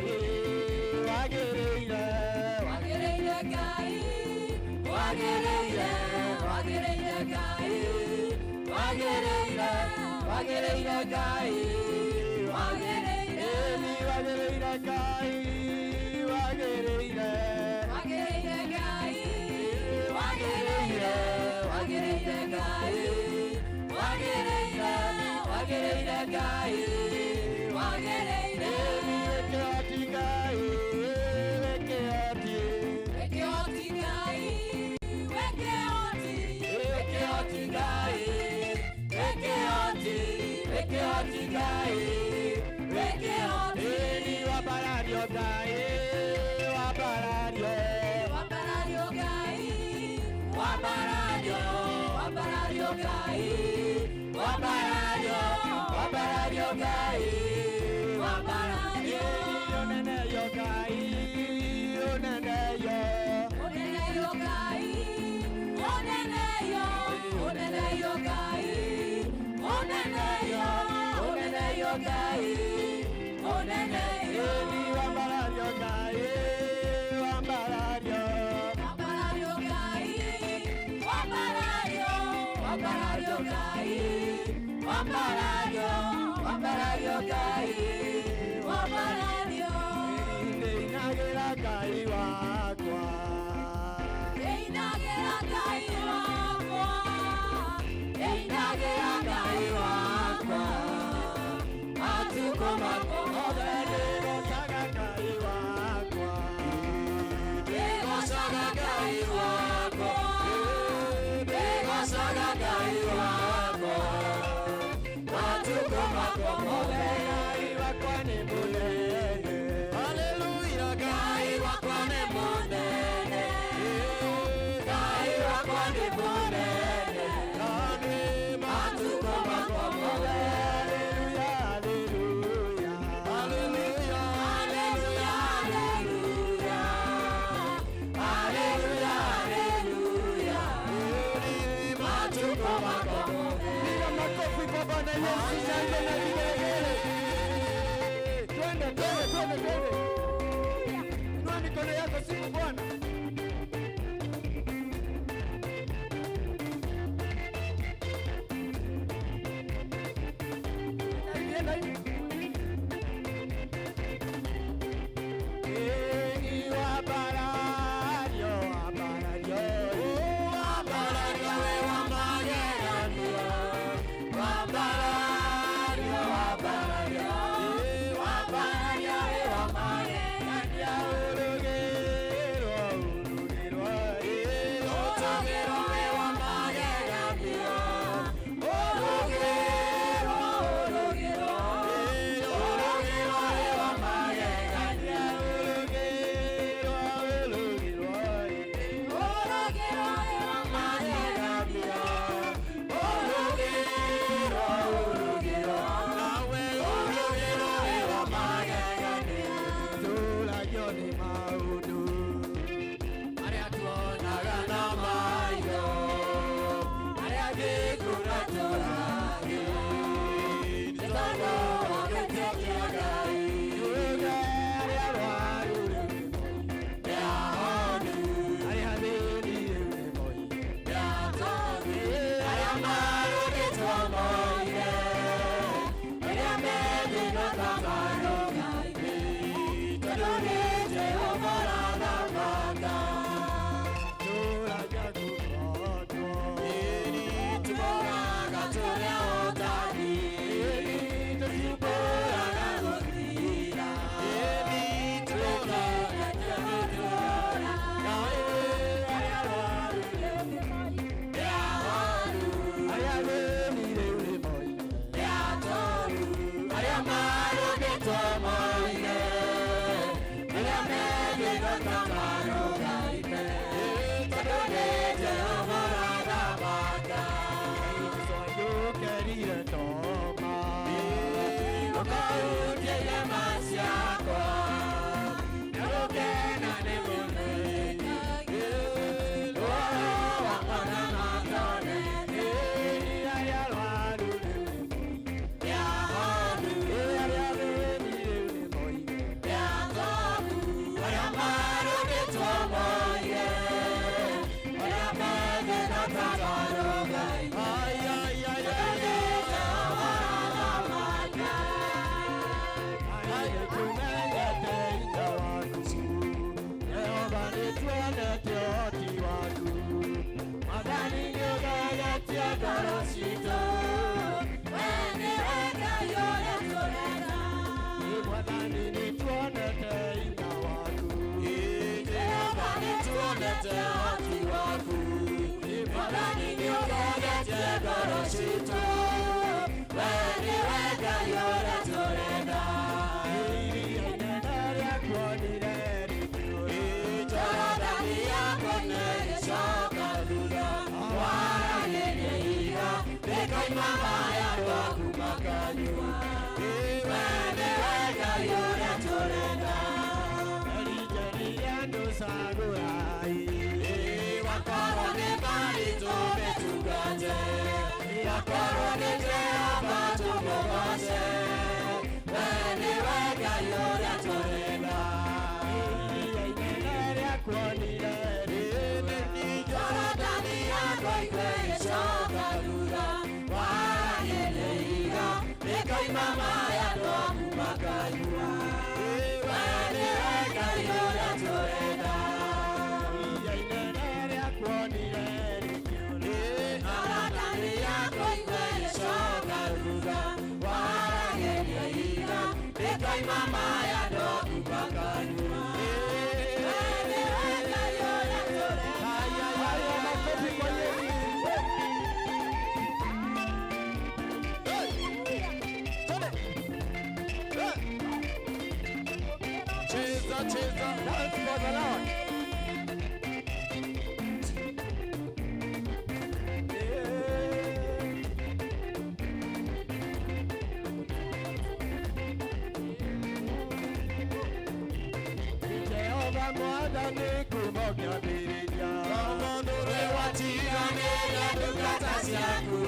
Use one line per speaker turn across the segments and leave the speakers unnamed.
Ngai, wagĩrĩire.
Wagĩrĩire Ngai, wagĩrĩire, wagĩrĩire Ngai, wagĩrĩire, wagĩrĩire Ngai, wagĩrĩire.
Ĩni wagĩrĩire Ngai, wagĩrĩire.
Wagĩrĩire Ngai, wagĩrĩire, wagĩrĩire Ngai, wagĩrĩire, wagĩrĩire Ngai, wagĩrĩire.
Ĩni wĩkĩhoti Ngai, wĩkĩhoti.
Wĩkĩhoti Ngai, wĩkĩhoti, wĩkĩhoti Ngai, wĩkĩhoti, wĩkĩhoti Ngai, wĩkĩhoti.
Ĩni wambarario Ngai, wambarario.
Wambarario Ngai, wambarario, wambarario Ngai, wambarario, wambarario Ngai, wambarario.
Ĩni ũneneyo Ngai, ũneneyo.
Ũneneyo Ngai, ũneneyo, ũneneyo Ngai, ũneneyo, ũneneyo Ngai, ũneneyo.
Ĩni wambarario Ngai, wambarario.
Wambarario Ngai, wambarario, wambarario Ngai, wambarario, wambarario Ngai, wambarario.
Ndĩinagĩra Ngai wakwa.
Ndĩinagĩra Ngai wakwa, ndĩinagĩra Ngai wakwa, matukũ makwa
Othe
mothe.
ndĩgocaga Ngai wakwa.
Ndĩgocaga Ngai wakwa, ndĩgocaga Ngai wakwa, matukũ makwa mothe.
Ngai wakwa nĩ mũnene.
Haleluya.
Ngai wakwa nĩ mũnene, Ngai wakwa nĩ mũnene, matukũ makwa mothe.
Haleluya, haleluya.
Haleluya.
Haleluya, haleluya, haleluya, haleluya, matukũ makwa mothe.
Piga makofi kwa Bwana Yesu, shangwe na vigelegele. Twende, twende, twende, twende. Inua mikono yako, sifu Bwana. Hivi, enda hivi. Eni wambarario, wambarario.
Wambarario we wa mageranio, wambarario, wambarario, wambarario we wa. nĩwendete ũhoti waku. Mwathani nĩũgegetie ngoro citũ. We nĩwe Ngai ũrĩa tũrenda. Jorodani yakwa nĩĩgĩcoka thutha. Waragĩria ihiga, rĩkoima maĩ andũ aku makanyua. We nĩwe Ngai ũrĩa tũrenda. Wakorwo nĩ Ngai tũmĩtungate. Wakorwo nĩ Jehova tũmũgoce. We nĩwe Ngai ũrĩa tũrenda. Jorodani yakwa ĩgĩcoka thutha. Waragĩria ihiga, rĩkoima maĩ andũ aku makanyua. We nĩwe Ngai ũrĩa tũrenda. Jorodani yakwa ĩgĩcoka thutha. Waragĩria ihiga, rĩkoima maĩ andũ aku makanyua. We nĩwe Ngai ũrĩa tũrenda.
Haya, makofi kwa Yesu.
Cheza, cheza.
Dance for the Lord. Jehova Mwathani kuma kĩambĩrĩria.
Mũndũ watiganĩria ndungata ciaku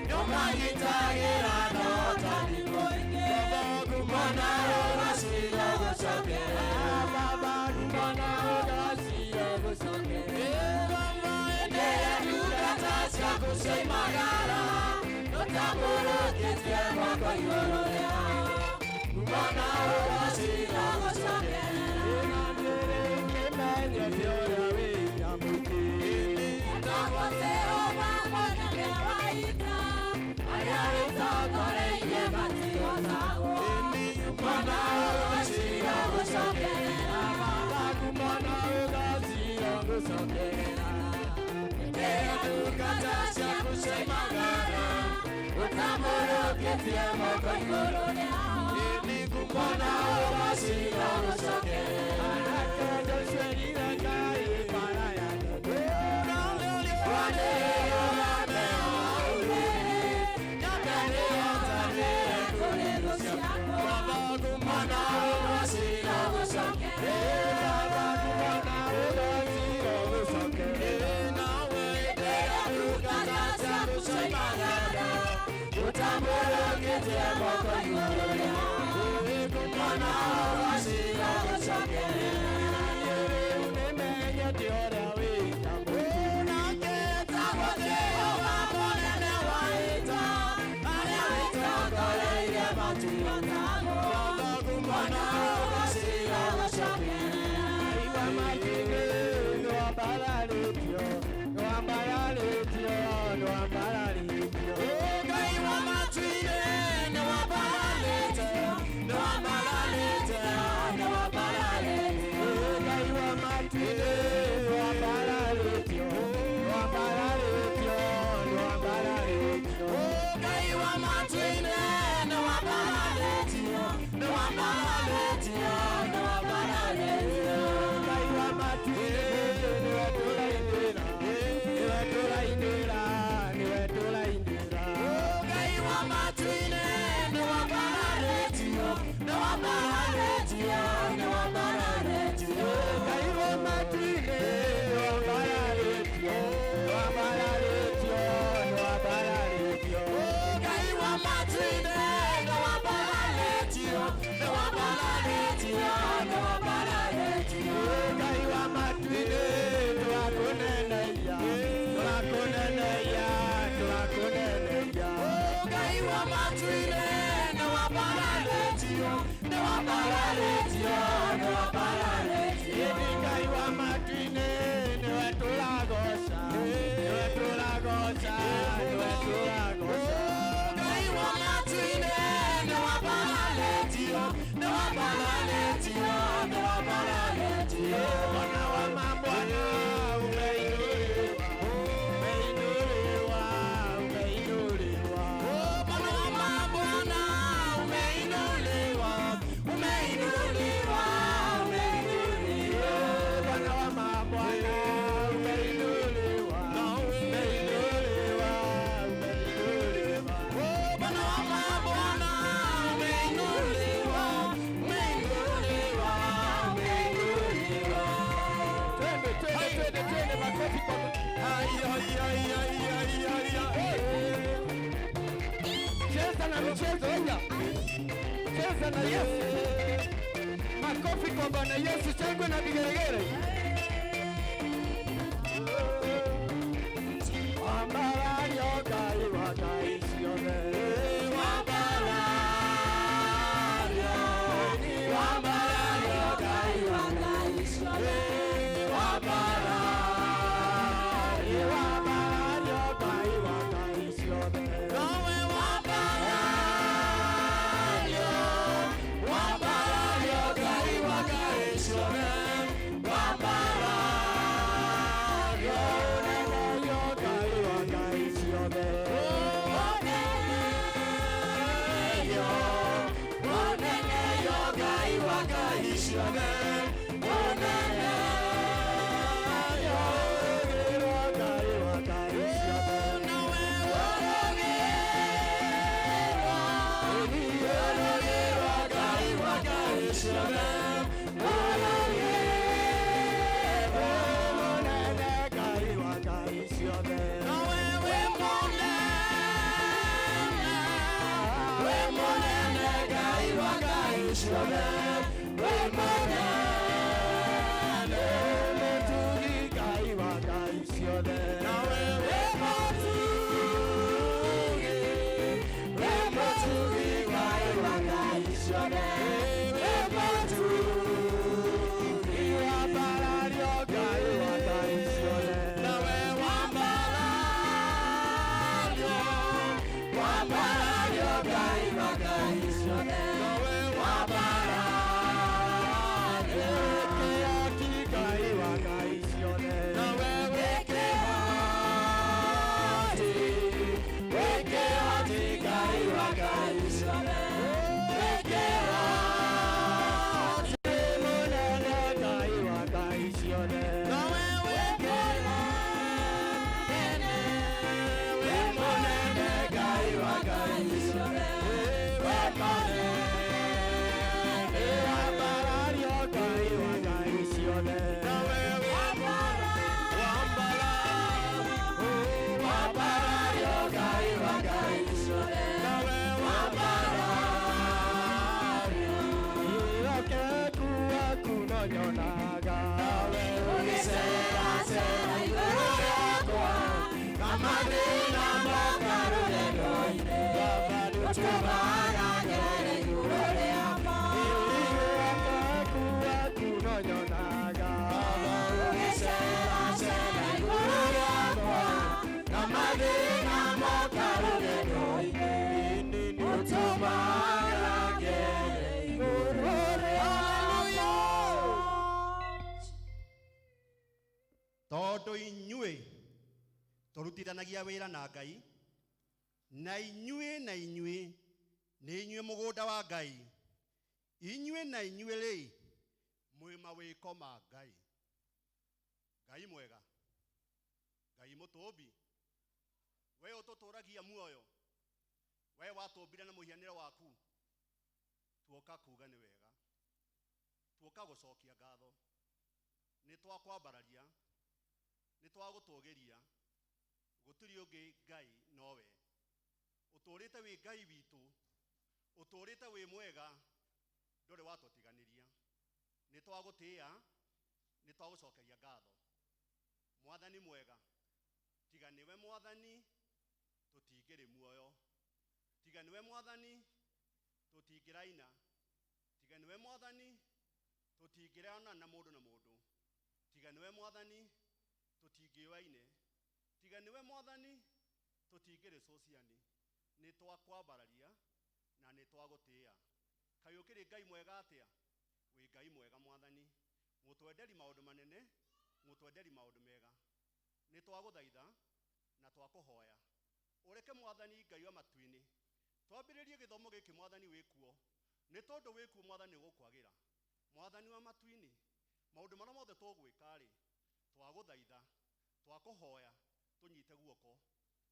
nĩũmagitagĩra na ũtani mũingĩ mwana ũgacira gũcokerera.
Baba mwana ũgacira gũcokerera.
Ndĩrĩa ndungata ciaku cioimagara nũtambũrũkĩtie moko igũrũ rĩao mwana ũgacira gũcokerera.
Nĩmenyete ũrĩa wĩna mũingĩ.
Etagwo Jehova mũnene wa ita, arĩa wĩtongoreirie matihotagwo.
Mwana ũgacira gũcokerera.
Baba mwana ũgacira gũcokerera.
Ndĩrĩa ndungata ciaku cioimagara ũtambũrũkĩtie moko igũrũ
rĩao.
Mwana ũgacira gũcokerera.
Anake ndũcerire Ngai bara ya
Mwana ũgacira gũcokerera.
Mwana ũgacira gũcokerera.
Utambũrũkĩtie moko igũrũ rĩao mwana ũgacira gũcokerera.
Nĩmenyete ũrĩa wĩna mũingĩ.
Etagwo Jehova mũnene wa ita, arĩa wĩtongoreirie matihotagwo. Mwana ũgacira gũcokerera.
Iwa matingĩ nĩwambararĩtio, nĩwambararĩtio, nĩwambararĩtio.
Ngai wa matu-inĩ nĩwambararĩte, nĩwambararĩte, nĩwambararĩte.
Ngai wa matu-inĩ nĩwambararĩtio, nĩwambararĩtio, nĩwambararĩtio.
Ngai wa matu-inĩ nĩwambararĩtio,
Cheza na Yesu. Makofi kwa Bwana Yesu, shangwe na vigelegele. Wambarario Ngai wa ngai ciothe. Wambarario, wambarario Ngai wa ngai ciothe. Wambarario, wambarario Ngai wa ngai ciothe.
Nawe wambarario, wambarario Ngai wa ngai ciothe. Wambarario,
Ũneneyo Ngai wa ngai ciothe.
ũneneyo, ũneneyo Ngai wa ngai ciothe. Ũneneyo,
Ũrũgĩrwo Ngai wa ngai ciothe.
nawe ũrũgĩrwo, ũrũgĩrwo Ngai wa ngai ciothe. Ũrũgĩrwo,
Mũnene Ngai wa ngai ciothe.
nawe wĩ mũnene, wĩ mũnene Ngai wa ngai ciothe. Wĩ mũnene,
Mũtugi Ngai wa ngai ciothe.
nawe wĩ mũtugi, wĩ mũtugi Ngai wa ngai ciothe. Wĩ mũtugi,
Wambarario Ngai wa ngai ciothe.
nawe wambarario, wambarario Ngai wa ngai ciothe. Nawe wambarario,
Kĩhoti Ngai wa ngai ciothe.
nawe wĩ kĩhoti, wĩ kĩhoti Ngai wa ngai ciothe. Wĩ kĩhoti,
Mũnene Ngai wa ngai ciothe.
nawe wĩ kĩnene, wĩ mũnene Ngai wa ngai ciothe. Wĩ mũnene,
Wambarario Ngai wa ngai ciothe.
nawe wambarario Ngai wa ngai ciothe. Nawe wambarario,
Mwĩhokeku waku no nyonaga.
nawe ũgĩceracera igũrũ rĩakwa, na mathĩna moka rũgendo-inĩ,
Baba
Ũtũmaga ngere igũrũ rĩakwa.
Mwĩhokeku waku no nyonaga.
Ũgĩceracera igũrũ rĩakwa,
na mathĩna moka rũgendo-inĩ, ũtũmaga ngere igũrũ rĩakwa.
Tondũ inyuĩ tũrutithanagia wĩra na Ngai, na inyuĩ na inyuĩ nĩ inyuĩ mũgũnda wa Ngai, inyuĩ na inyuĩ rĩ mwĩ mawĩko ma Ngai. Ngai mwega, Ngai mũtũmbi, we ũtũtũragia muoyo, we watũmbire na mũhianĩre waku, tuoka kuga nĩ wega, tuoka gũcokia ngatho, nĩ twakwambararia, nĩ twagũtũgĩria, gũtirĩ ũngĩ Ngai nowe. Ũtũũrĩte wĩ Ngai witũ, ũtũũrĩte wĩ mwega, ndũrĩ watũtiganĩria. Nĩ twagũtĩĩa, nĩ twagũcokeria ngatho. Mwathani mwega, tiga nĩwe Mwathani tũtingĩrĩ muoyo, tiga nĩwe Mwathani tũtingĩraina, tiga nĩwe Mwathani tũtingĩrona na mũndũ na mũndũ, tiga nĩwe Mwathani tũtingĩoaine, tiga nĩwe Mwathani tũtingĩrĩ sociani. Nĩ twakwambararia na nĩ twagũtĩĩa. Kaĩ ũkĩrĩ Ngai mwega atĩa? Wĩ Ngai mwega Mwathani, mũtwenderi maũndũ manene, mũtwenderi maũndũ mega. Nĩ twagũthaitha na twakũhoya ũreke Mwathani Ngai wa matu-inĩ twambĩrĩrie gĩthomo gĩkĩ Mwathani wĩ kuo, nĩ tondũ wĩ kuo Mwathani gũkwagĩra. Mwathani wa matu-inĩ, maũndũ marĩa mothe tũgwĩka-rĩ, twagũthaitha, twakũhoya tũnyite guoko,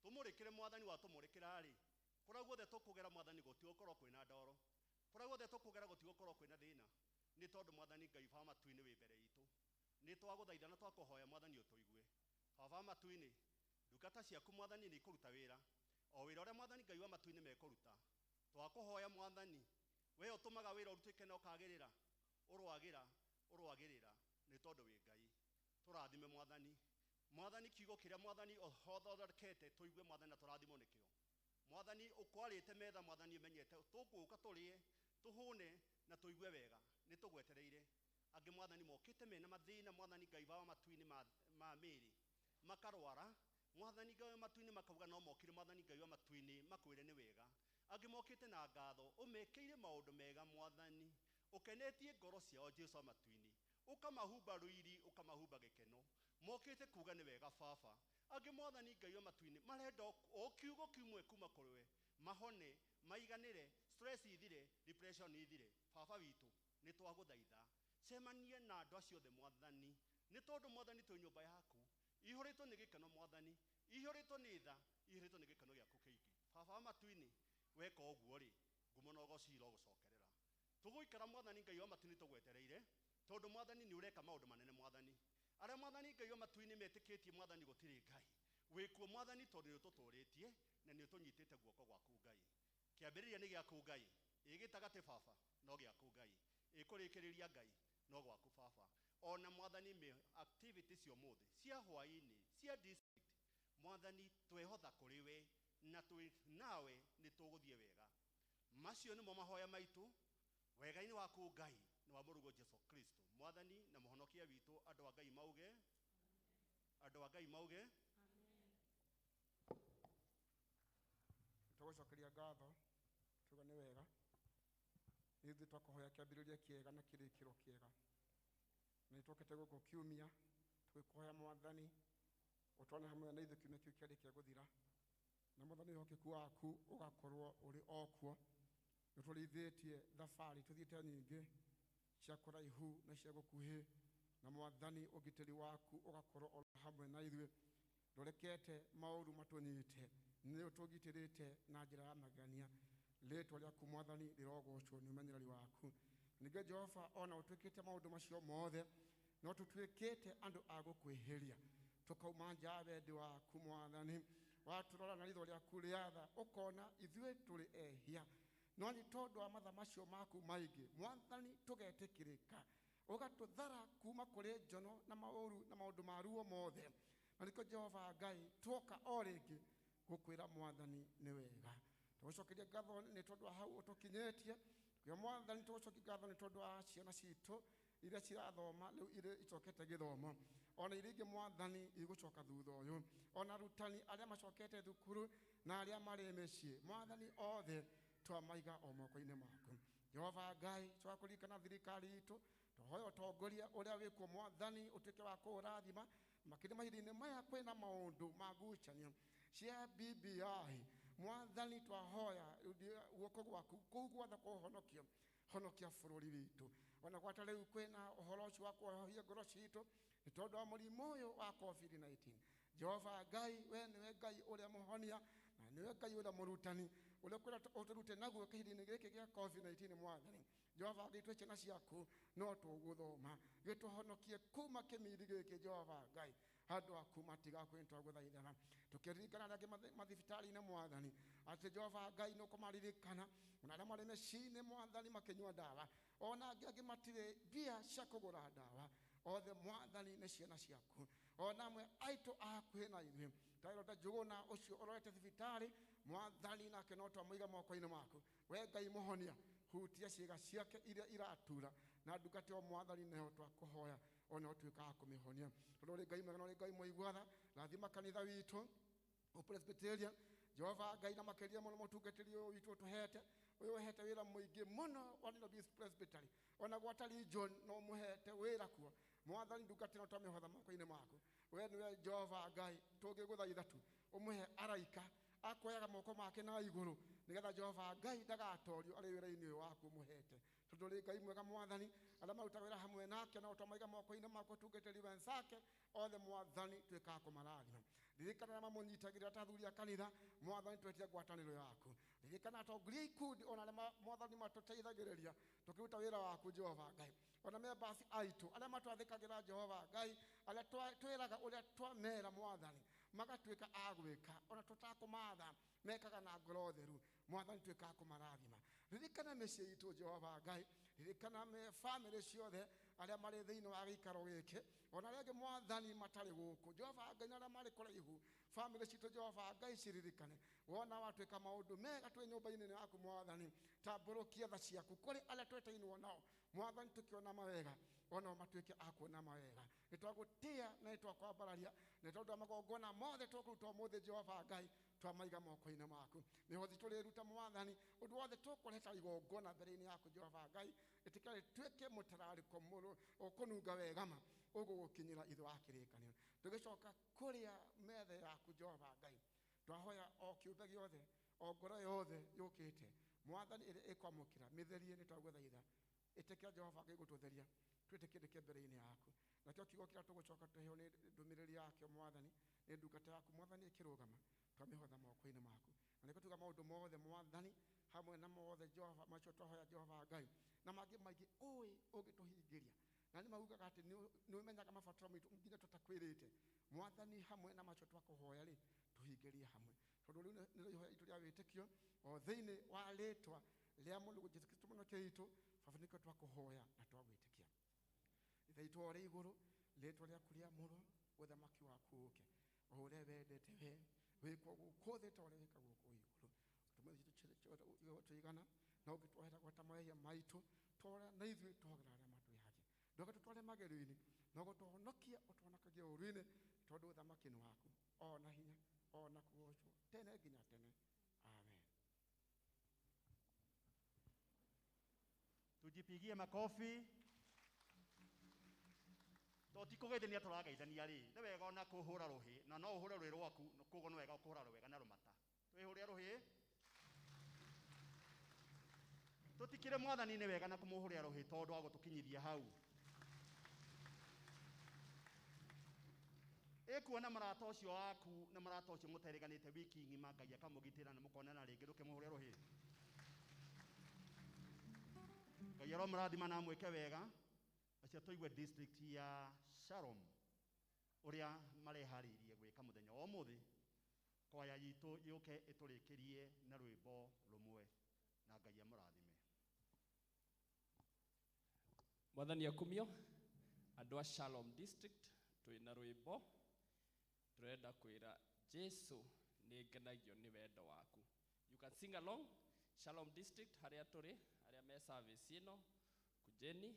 tũmũrĩkĩre Mwathani watũmũrĩkĩra-rĩ, kũrĩa guothe tũkũgera Mwathani gũtigũkorwo kwĩna ndoro, kũrĩa guothe tũkũgera gũtigũkorwo kwĩna thĩna, nĩ tondũ Mwathani Ngai wa matu-inĩ wĩ mbere itũ. Nĩ twagũthaitha na twakũhoya Mwathani ũtũigue. Baba wa matu-inĩ, ndungata ciaku Mwathani nĩ ikũruta wĩra, o wĩra ũrĩa Mwathani Ngai wa matu-inĩ mekũruta. Twakũhoya Mwathani We ũtũmaga wĩra ũrutĩke na ũkagĩrĩra, ũroagĩra, ũroagĩrĩra nĩ tondũ wĩ Ngai. Tũrathime Mwathani. Mwathani kiugo kĩrĩa Mwathani ũthondekete tũigue Mwathani na tũrathimwo nĩkĩo. Mwathani ũkwarĩte metha Mwathani ũmenyete tũgũka tũrĩe tũhũne na tũigue wega nĩ tũgwetereire. Angĩ Mwathani mokĩte mena mathĩna Mwathani Ngai wa matu-inĩ ma mĩĩrĩ makarwara Mwathani Ngai wa matu-inĩ makauga no mokire Mwathani Ngai wa matu-inĩ makwĩre nĩ wega. Angĩ mokĩte na ngatho ũmekĩire maũndũ mega Mwathani ũkenetie ngoro ciao Jesu wa matu-inĩ ũkamahumba rũiri ũkamahumba gĩkeno mokĩte kuga nĩ wega baba. Angĩ Mwathani Ngai wa matu-inĩ marenda o kiugo kimwe kuma kũrĩ we mahone maiganĩre stress ithire depression ithire. Baba witũ nĩ twagũthaitha cemanie na andũ acio othe Mwathani nĩ tondũ Mwathani twĩ nyũmba yaku ihũrĩtwo nĩ gĩkeno Mwathani ihũrĩtwo nĩ tha ihũrĩtwo nĩ gĩkeno gĩaku kĩingĩ. Baba wa matu-inĩ weka ũguo rĩ ngumo na ũgoci irogũcokerera. Tũgũikara Mwathani Ngai wa matu-inĩ tũgwetereire tondũ Mwathani nĩ ũreka maũndũ manene Mwathani. Arĩa Mwathani Ngai wa matu-inĩ metĩkĩtie Mwathani gũtirĩ Ngai wĩkuo Mwathani tondũ nĩ ũtũtũrĩtie na nĩ ũtũnyitĩte guoko gwaku Ngai. Kĩambĩrĩria nĩ gĩaku Ngai, ĩ gĩtagatĩ baba no gĩaku Ngai, ĩ kũrĩkĩrĩria Ngai no gwaku baba. Ona Mwathani me activity cia ũmũthĩ cia hwaĩ-inĩ cia district Mwathani twehotha kũrĩ we na twĩ nawe nĩ tũgũthiĩ wega. Macio nĩmo mahoya maitũ wega-inĩ waku Ngai na wa mũrũguo Jesu Kristo Mwathani na mũhonokia witũ. Andũ a Ngai mauge, andũ a Ngai mauge.
Tũgũcokeria ngatho tuga nĩ wega nĩ ithuĩ twakũhoya kĩambĩrĩria kĩega na kĩrĩkĩro kĩega na nĩ twokĩte gũkũ kiumia tũgĩkũhoya Mwathani ũtwane hamwe na ithuĩ kiumia kĩu kĩarĩkia gũthira na Mwathani ũhokeku waku ũgakorwo ũrĩ o kuo. Nĩ tũrĩithĩtie thabarĩ tũthiĩte nyingĩ cia kũraihu na cia gũkuhĩ na Mwathani ũgitĩri waku ũgakorwo o hamwe na ithuĩ. Ndũrekete maũru matũnyite nĩ ũtũgitĩrĩte na njĩra ya magegania. Rĩtwa rĩaku Mwathani rĩrogocwo nĩ ũmenyereri waku. Ningĩ Jehova ona ũtuĩkĩte maũndũ macio mothe no tũtuĩkĩte andũ a gũkwĩhĩria tũkauma nja ya wendi waku Mwathani. Watũrora na ritho rĩaku rĩa tha ũkona ithuĩ tũrĩ ehia no nĩ tondũ wa matha macio maku maingĩ Mwathani tũgetĩkĩrĩka ũgatũthara kuma kũrĩ njono na maũru na maũndũ ma ruo mothe. Na nĩkĩo Jehova Ngai tuoka o rĩngĩ gũkwĩra Mwathani nĩ wega. Tũgũcokeria ngatho nĩ tondũ wa hau ũtũkinyĩtie. Tũkiuga Mwathani tũgũcokia ngatho nĩ tondũ wa ciana citũ iria cirathoma rĩu irĩ icokete gĩthomo ona iria ingĩ Mwathani igũcoka thutha ũyũ ona arutani arĩa macokete thukuru na arĩa marĩ mĩciĩ Mwathani othe twamaiga o moko-inĩ maku. Jehova Ngai twaga kũririkana thirikari itũ tũhoya ũtongoria ũrĩa wĩkuo Mwathani ũtuĩke wa kũũrathima makĩria mahinda-inĩ maya kwĩna maũndũ ma ngucanio cia BBI. Mwathani twahoya guoko gwaku kũu gwatha kũhonokio honokia bũrũri witũ. Ona gwata rĩu kwĩna ũhoro ũcio wa kũhohia ngoro citũ nĩ tondũ wa mũrimũ ũyũ wa COVID-19. Jehova Ngai we nĩwe Ngai ũrĩa mũhonia na nĩwe Ngai ũrĩa mũrutani ũrĩa ũkwenda ũtũrute naguo kĩhinda-inĩ gĩkĩ gĩa COVID-19 Mwathani. Jehova Ngai twĩ ciana ciaku no tũgũthoma gĩtũhonokie kuma kĩmiri gĩkĩ Jehova Ngai handũ haku matigakwĩ twagũthaithana tũkĩririkana arĩa angĩ mathibitarĩ-inĩ Mwathani atĩ Jehova Ngai nĩ ũkũmaririkana ona arĩa marĩ mĩciĩ-inĩ Mwathani makĩnyua ndawa ona angĩ angĩ matirĩ mbia cia kũgũra ndawa othe Mwathani nĩ ciana ciaku ona amwe aitũ a hakuhĩ na ithuĩ taĩro ta Njũgũna ũcio ũrorete thibitarĩ Mwathani nake no twamũiga moko-inĩ maku. We Ngai mũhonia hutia ciĩga ciake iria iratura na ndungata ĩyo Mwathani nĩho twakũhoya ona ũtuĩka wa kũmĩhonia tondũ ũrĩ Ngai mwega na ũrĩ Ngai mũigua tha. Rathima kanitha witũ Presbyterian Jehova Ngai na makĩria mũno mũtungatĩri ũyũ witũ ũtũhete ũyũ ũhete wĩra mũingĩ mũno wa Nairobi Presbytery ona gwata region no mũhete wĩra kuo Mwathani ndungata ĩno twamĩhotha moko-inĩ maku. We nĩwe Jehova Ngai tũngĩgũthaitha tu ũmũhe araika akoyaga moko make na igũrũ nĩgetha Jehova Ngai ndagatorio arĩ wĩra-inĩ ũyũ waku ũmũhete tondũ ũrĩ Ngai mwega Mwathani arĩa marutaga wĩra hamwe nake na ũtwamaiga moko-inĩ maku ũtungatĩri wenzake othe Mwathani tuĩkaga kũmarathima. Ririkana arĩa mamũnyitagĩrĩra ta athuri a kanitha Mwathani twetie ngwatanĩro yaku. Ririkana atongoria ikundi ona arĩa Mwathani matũteithagĩrĩria tũkĩruta wĩra waku Jehova Ngai ona members aitũ arĩa matwathĩkagĩra Jehova Ngai arĩa twĩraga ũrĩa twamera Mwathani magatuĩka a gwĩka ona tũtakũmatha mekaga na ngoro theru Mwathani tuĩkaga kũmarathima. Ririkana mĩciĩ itũ Jehova Ngai, ririkana bamĩrĩ ciothe arĩa marĩ thĩinĩ wa gĩikaro gĩkĩ, ona arĩa angĩ Mwathani matarĩ gũkũ Jehova Ngai, na arĩa marĩ kũraihu, bamĩrĩ citũ Jehova Ngai ciririkane. Wona watuĩka maũndũ mega twĩ nyũmba-inĩ yaku Mwathani, tambũrũkia tha ciaku kũrĩ arĩa twetainwo nao Mwathani, tũkĩona mawega onao matuĩke a kuona mawega. Nĩ twagũtĩa na nĩ twakwambararia nĩ tondũ wa magongona mothe tũkũruta ũmũthĩ Jehova Ngai, twamaiga moko-inĩ maku. Mĩhothi tũrĩruta Mwathani, ũndũ wothe tũkũreta igongona mbere-inĩ yaku Jehova Ngai, ĩtĩkĩra rĩtuĩke mũtararĩko ũkũnunga wega ma ũgũgũkinyĩra ithe wa kĩrĩkanĩro. Tũgĩcoka kũrĩa metha yaku Jehova Ngai, twahoya o kĩũmbe gĩothe, o ngoro yothe yũkĩte Mwathani ĩrĩa ĩkwamũkĩra mĩtherie, nĩ twagũthaitha ĩtĩkĩra Jehova Ngai gũtũtheria twĩtĩkĩrĩke mbere-inĩ yaku. Nakĩo kiugo kĩrĩa tũgũcoka tũheo nĩ ndũmĩrĩri yakĩo Mwathani, nĩ ndungata yaku Mwathani ĩkĩrũgama, twamĩhotha moko-inĩ maku. Na nĩkĩo tuga maũndũ mothe Mwathani, hamwe na mothe Jehova macio twahoya Jehova Ngai, na mangĩ maingĩ ũĩ ũngĩtũhingĩria, na nĩ maugaga atĩ nĩ ũmenyaga mabataro maitũ nginya tũtakwĩrĩte Mwathani, hamwe na macio twakũhoya rĩ, tũhingĩrie hamwe, tondũ rĩu nĩrĩo ihoya itũ rĩa wĩtĩkio o thĩinĩ wa rĩtwa rĩa Mũrũguo Jesũ Kristo mũnokia witũ. Baba, nĩkĩo twakũhoya na twagwĩtĩkia. Ithe witũ ũrĩ igũrũ, rĩtwa rĩaku rĩamũrwo, ũthamaki waku ũke, o ũrĩa wendete we wĩkwo gũkũ thĩ ta ũrĩa wĩkagwo kũu igũrũ. Tũmũthĩ tũigana na ũngĩtwohera gwata mehia maitũ, twora na ithuĩ twohagĩra arĩa matwĩhagia. Ndũgatũtware magerio-inĩ, no gũtũhonokia ũtũhonokagie ũũru-inĩ, tondũ ũthamaki nĩ waku, o na hinya, o na kũgoocwo tene nginya tene. Amen.
Tujipigie makofi. To ti kũgeithania tũrageithania rĩ, nĩ wega ona kũhũra rũhĩ, na no ũhũre rũhĩ rwaku, koguo nĩ wega kũhũra rwega na rũmata. Twĩhũre rũhĩ. Tũtikĩre Mwathani nĩ wega na kũmũhũrĩra rũhĩ tondũ wa gũtũkinyithia hau. Ĩkuona mũrata ũcio waku na mũrata ũcio mũterĩganĩte wiki ng'ima, Ngai akamũgitĩra na mũkonana rĩngĩ, ndũkĩmũhũre rũhĩ. Ngai aromũrathima na amwĩke wega. Acio tũigue district ya Shalom ũrĩa mareharĩirie gwĩka mũthenya wa ũmũthĩ. Kwaya yitũ yũke ĩtũrĩkĩrie na rwĩmbo rũmwe, na Ngai amũrathime.
Mwathani akumio. Andũ a Shalom district twĩna rwĩmbo tũrenda kwĩra Jesu nĩ ngenagio nĩ wendo waku. You can sing along. Shalom district harĩa tũrĩ, arĩa me service ĩno, kujeni.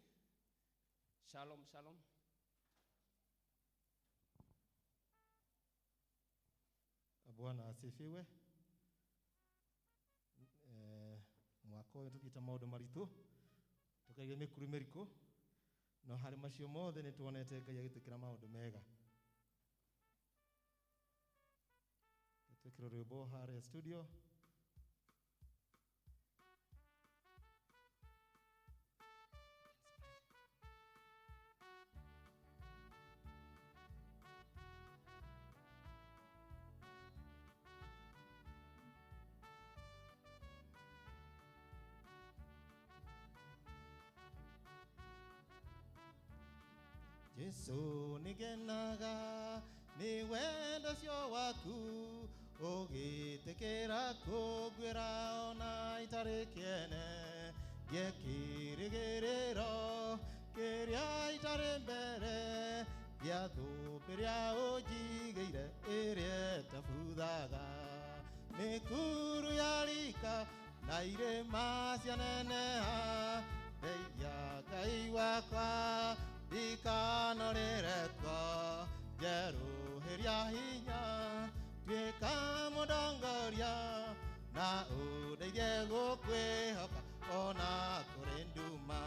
Shalom, shalom.
Bwana asifiwe. Mwaka ũyũ tũthiĩte maũndũ maritũ, tũkaigua mĩkuru mĩriku, no harĩ macio mothe nĩ tuonete Ngai agĩtwĩkĩra maũndũ mega. Twĩkĩre rwĩmbo harĩa studio. Jesu nĩngenaga nĩ wendo ũcio waku, ũgĩtĩkĩra kũnguĩra ona itarĩ kĩene, ngĩkĩrĩgĩrĩro kĩrĩa itarĩ mbere, gĩa thũmbĩ ĩrĩa ũnjigĩire ĩrĩa ĩtabuthaga. Mĩkuru ya rika na irĩma cianeneha, ndeithia Ngai wakwa ndikanorerekwo, njerũhĩria hinya tuĩka mũndongoria, na ũndeithie gũkwĩhoka ona kũrĩ nduma.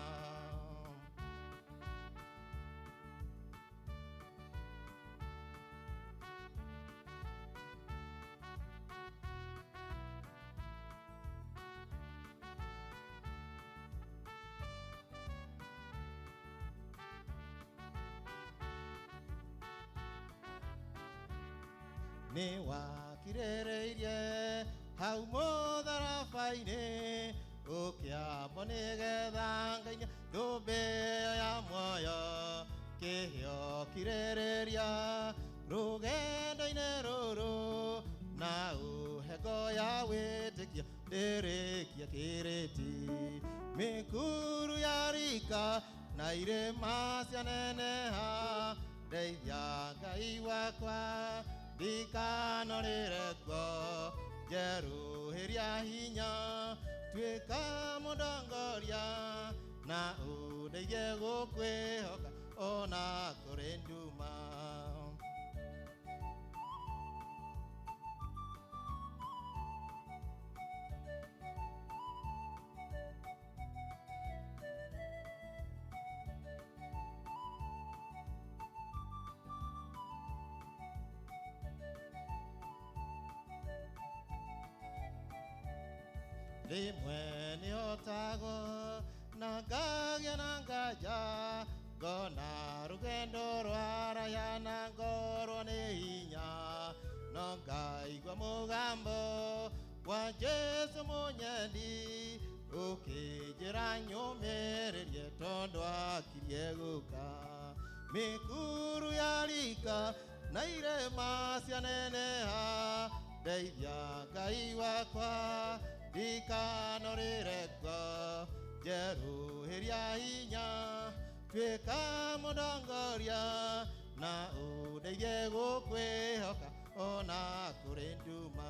Nĩ wakirĩrĩirie hau mũtharaba-inĩ, ũkĩambwo nĩgetha ngainie thũmbĩ ĩyo ya muoyo, kĩheo kirĩrĩria rũgendo-inĩ rũrũ, na ũhe ngo ya wĩtĩkio ndĩrĩkie kĩrĩti. Mĩkuru ya rika na irĩma cianeneha, ndeithia Ngai wakwa ndikanorĩre kuo. Njerũhĩria hinya, tuĩka mũndongoria, na ũndeithie gũkwĩhoka ona kũrĩ nduma. Rĩmwe nĩhotagwo na ngagĩa na nganja, ngona rũgendo rwaraya na ngorwo nĩ hinya, no ngaigua mũgambo wa Jesũ mũnyendi ũkĩnjĩra nyũmĩrĩrie tondũ akirie gũka. Mĩkuru ya rika na irĩma cianeneha, ndeithia Ngai wakwa ndikanorĩre kuo. Njerũhĩria hinya, tuĩka mũndongoria, na ũndeithie gũkwĩhoka ona kũrĩ nduma.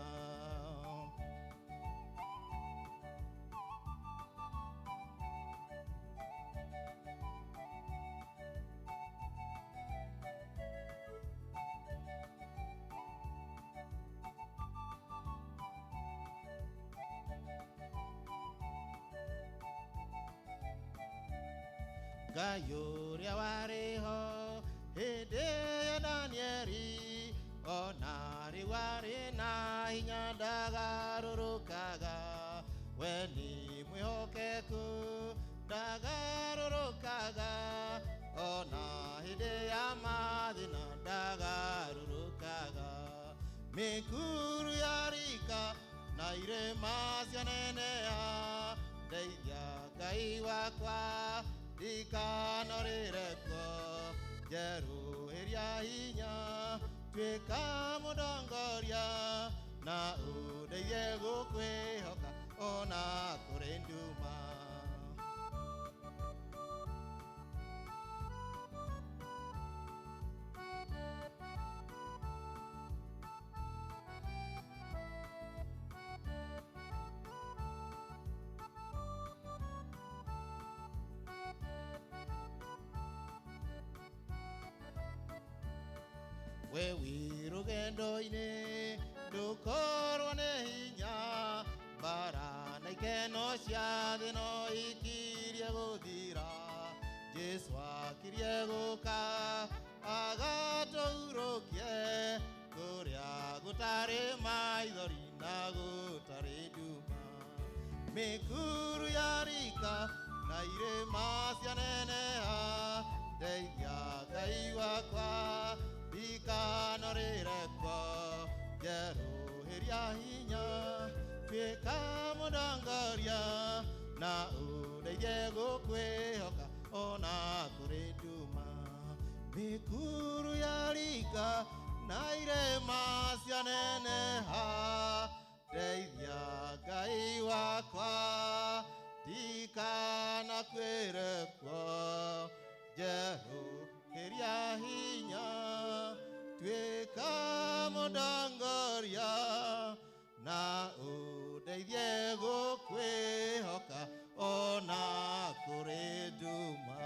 Ngai ũrĩa warĩ ho hĩndĩ ya Danieli, ona rĩu arĩ na hinya ndagarũrũkaga. We nĩ mwĩhokeku ndagarũrũkaga, ona hĩndĩ ya mathĩna ndagarũrũkaga. Mĩkuru ya rika na irĩma cianeneha, ndeithia Ngai wakwa ndikanorĩre kuo. Njerũhĩria hinya, tuĩka mũndongoria, na ũndeithie gũkwĩhoka ona kũrĩ nduma. We wĩ rũgendo-inĩ ndũkorwo nĩ hinya, mbara na ikeno cia thĩ no ikirie gũthira. Jesũ akirie gũka agatũhurũkie, kũrĩa gũtarĩ maithori na gũtarĩ nduma. Mĩkuru ya rika na irĩma cianeneha, ndeithia Ngai wakwa ndikanorĩre kuo. Njerũhĩria hinya, tuĩka mũndongoria, na ũndeithie gũkwĩhoka ona kũrĩ nduma. Mĩkuru ya rika na irĩma cianeneha, ndeithia Ngai wakwa ndikanakwĩre kuo. Njerũhĩria hinya, tuĩka mũndongoria, na ũndeithie gũkwĩhoka ona kũrĩ nduma.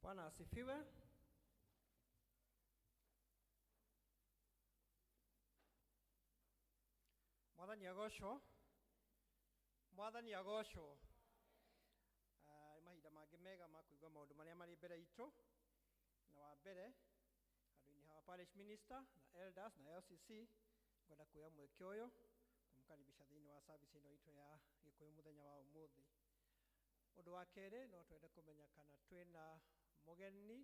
Bwana asifiwe. Mwathani agocwo. Mwathani agocwo. Mahinda mangĩ mega ma kũigua maũndũ marĩa marĩ mbere itũ, na wa mbere handũ-inĩ ha parish minister na elders na LCC, ngwenda kuoya mweke ũyũ kũmũkaribisha thĩinĩ wa service ĩno itũ ya Gĩkũyũ mũthenya wa ũmũthĩ. Ũndũ wa kerĩ, no twende kũmenya kana twĩna mũgeni.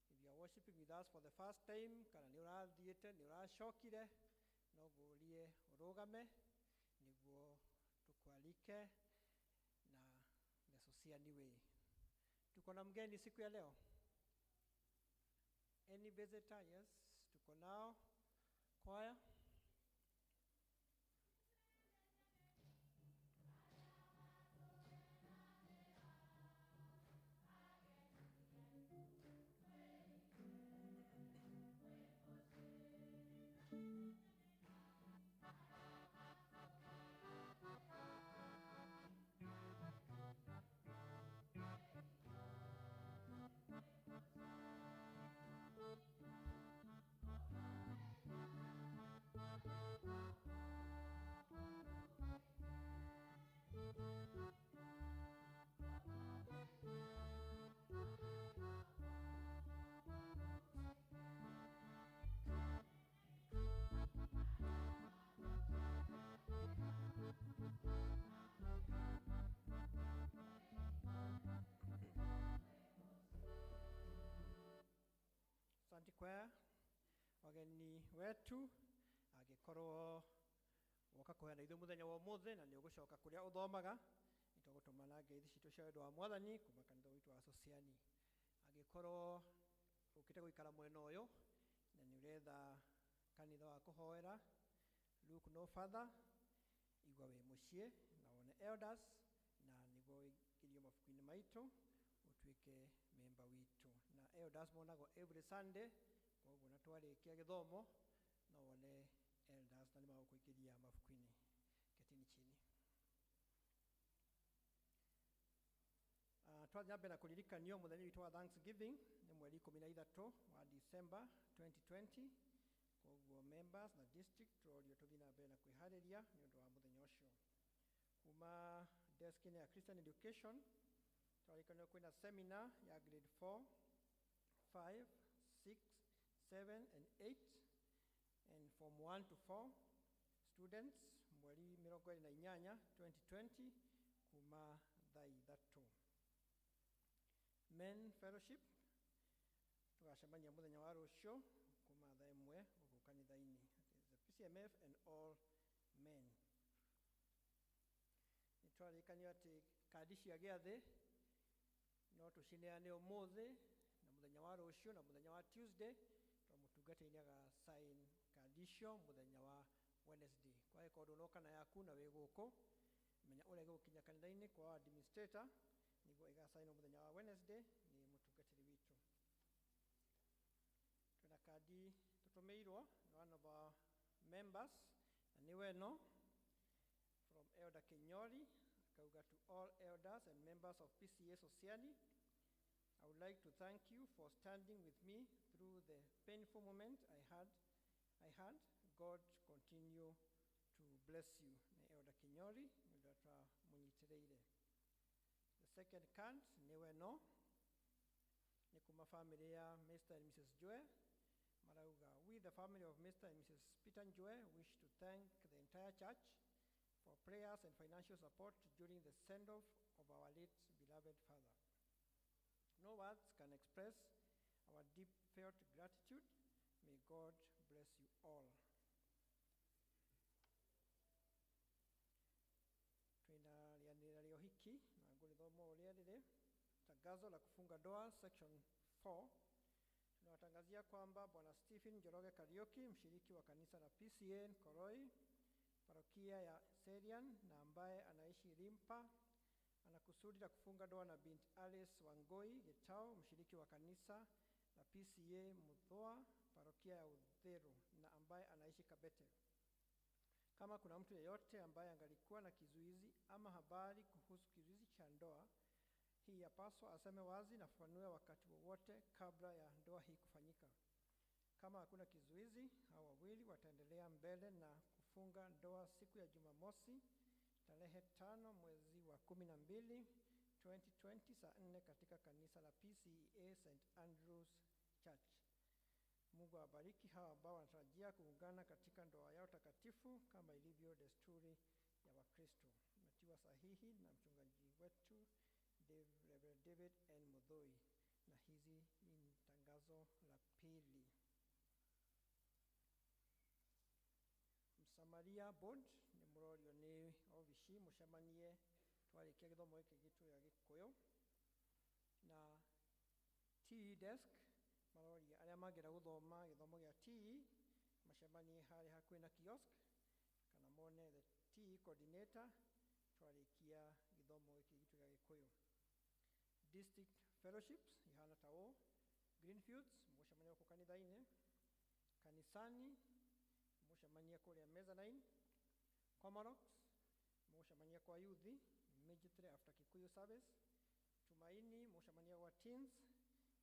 If you are worshiping with us for the first time, kana nĩ ũrathiĩte nĩ ũracokire, no ngũrie ũrũgame nĩguo tũkwarike na the Sosiani way. Tuko na mgeni siku ya leo? Any visitor? Yes, tuko nao. Choir. Asante kwaya. Wageni wetu, angĩkorwo woka kũheana ithuĩ mũthenya wa ũmũthĩ na nĩ ũgũcoka kũrĩa ũthomaga, nĩ tũgũtũmana ngeithi citũ cia wendo wa Mwathani kuma kanitha witũ wa Sosiani. Angĩkorwo ũkĩte gũikara mwena ũyũ na nĩ ũretha kanitha wa kũhoera, look no further, igua wĩ mũciĩ na wone elders na nĩguo wĩingĩrio mabuku-inĩ maitũ ũtuĩke member witũ. Na elders monagwo every Sunday, koguo na twarĩkia gĩthomo no wone elders na nĩ magũkũingĩria mabuku-inĩ. Ketini chini. Twathiĩ na mbere na kũririkanio mũthenya witũ wa Thanksgiving nĩ mweri 13 wa December 2020. Koguo members na district tũrorio tũthiĩ na mbere na kwĩharĩria nĩ ũndũ wa mũthenya ũcio. Kuma desk-inĩ ya Christian Education twaririkanio kwĩna seminar ya grade 4, 5, 6, 7 and 8 and form 1 to 4 students mweri 28 2020 kuma thaa 3. Men Fellowship tugacemania mũthenya wa rũciũ kuma thaa 1 gũkũ kanitha-inĩ. The PCMF and all men. Nĩ twaririkanio atĩ kandi cia gĩathĩ no tũcineane ũmũthĩ na mũthenya wa rũciũ na mũthenya wa Tuesday, tondũ mũtungatĩri nĩ aga sign kandi icio mũthenya wa Wednesday. Kwa gĩkorwo ndũnoka na yaku na wĩ gũkũ, menya ũrĩa ĩgũkinya kanitha-inĩ kwa administrator nĩguo ĩgacainwo mũthenya wa Wednesday nĩ mũtungatĩri witũ. Twĩna kandi tũtũmĩirwo nĩ one of our members na nĩ weno from Elder Kenyori, akauga to all elders and members of PCA Sosiani, I would like to thank you for standing with me through the painful moment I had. God continue to bless you. Nĩ Elder Kenyori, nĩ ũndũ twamũnyitĩrĩire. The second card nĩ weno nĩ kuma family ya Mr. and Mrs. Joe. Marauga, we the family of Mr. and Mrs. Peter Joe wish to thank the entire church for prayers and financial support during the send-off of our late beloved father. No words can express our deep felt gratitude. May God bless you all. Twina rĩanĩrĩra rĩa ũhiki na ngũrĩthoma ũrĩa rĩrĩ. Tangazo la kufunga ndoa section 4. Tunawatangazia kwamba Bwana Stephen Njoroge Kariuki, mshiriki wa kanisa la PCN Koroi, parokia ya Serian na ambaye anaishi Rimpa, ana kusudi la kufunga ndoa na binti Alice Wangoi Getao, mshiriki wa kanisa la PCA Muthoa, parokia ya Uthiru na ambaye anaishi Kabete. Kama kuna mtu yeyote ambaye angalikuwa na kizuizi ama habari kuhusu kizuizi cha ndoa Hii yapaswa aseme wazi na afafanue wakati wowote kabla ya ndoa hii kufanyika. Kama hakuna kizuizi, hawa wawili wataendelea mbele na kufunga ndoa siku ya Jumamosi tarehe 5 mwezi wa 12 2020 saa 4 katika kanisa la PCEA St Andrews Church. Mungu awabariki hawa ambao wanatarajia kuungana katika ndoa yao takatifu kama ilivyo desturi ya Wakristo. Imetiwa sahihi na mchungaji wetu Reverend David N. Muthoi, na hizi ni tangazo la pili. Msamaria Board nĩ mũrorio nĩ obici mũcemanie twarĩkia gĩthomo gĩkĩ gitũ gĩa Gĩkũyũ, na TE desk maroria arĩa mangĩenda gũthoma gĩthomo gĩa TE macemanie harĩa hakuhĩ na kiosk kana mone the TE coordinator twarĩkia gĩthomo gĩkĩ gitũ gĩa Gĩkũyũ. District fellowships ihana ta ũũ: Greenfields mũcemanie gũkũ kanitha-inĩ, Kanisani mũcemanie kũrĩa mezzanine, Comarox mũcemanie kwa youth immediately after Kikuyu service, Tumaini mũcemanie kwa teens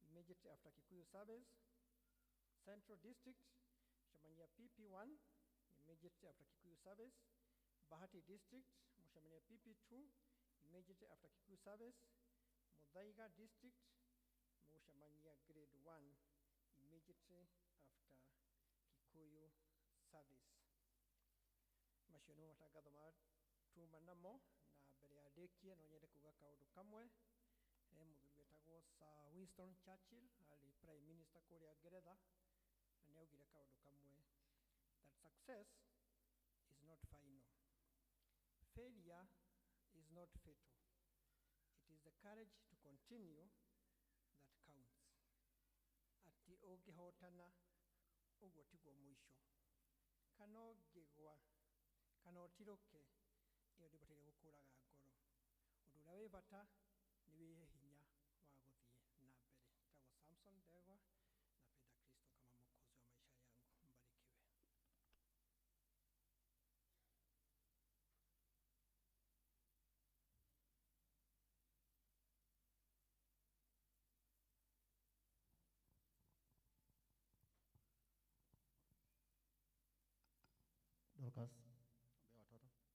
immediately after Kikuyu service, Central District mũcemania PP1 immediately after Kikuyu service, Bahati District mũcemania PP2 immediately after Kikuyu service, Muthaiga District mũcemania grade 1 immediately after Kikuyu service. Macio nĩmo matangatho ma tuma namo, na mbere ya ndĩkie no nyende kuga kaũndũ kamwe. He mũthuri wetagwo Sir Winston Churchill, arĩ Prime Minister kũrĩa Ngeretha, na nĩ augire kaũndũ kamwe, that success is not final, failure is not fatal, it is the courage to continue that counts. Atĩ ũngĩhotana ũguo tiguo mũico, kana ũngĩgwa kana ũtirũke, ĩyo ndĩbataire gũkũraga ngoro. Ũndũ ũrĩa wĩ bata nĩ wĩhe hinya wa gũthiĩ na mbere. Njĩtagwo Samson Ndegwa, napenda Kristo kama mwokozi wa maisha yangu. Mbarikiwe.
Dorcas,
Ombea watoto.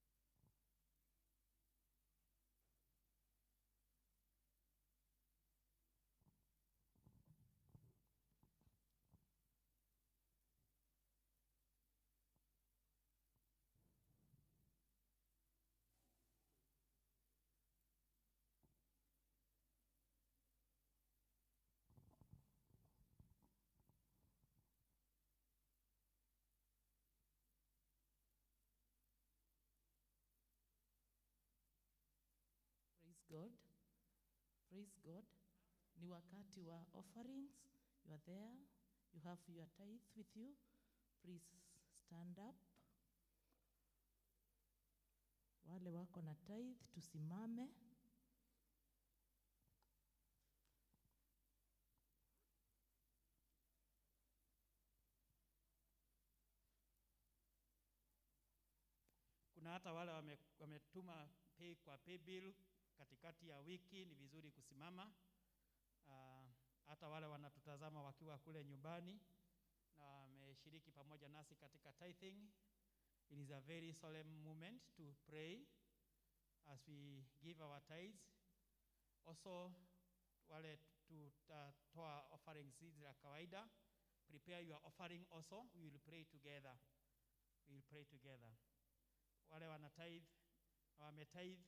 Praise God. Praise God. Ni wakati wa offerings. You are there. You have your tithe with you. Please stand up. Wale wako na tithe, tusimame.
Kuna hata wale wametuma pay kwa paybill katikati ya wiki, ni vizuri kusimama. Hata wale wanatutazama wakiwa kule nyumbani na wameshiriki pamoja nasi katika tithing. It is a very solemn moment to pray as we give our tithes. Also, wale tutatoa offerings za kawaida, prepare your offering also. We will pray together. We will pray together. Wale wana tithe, wame tithe,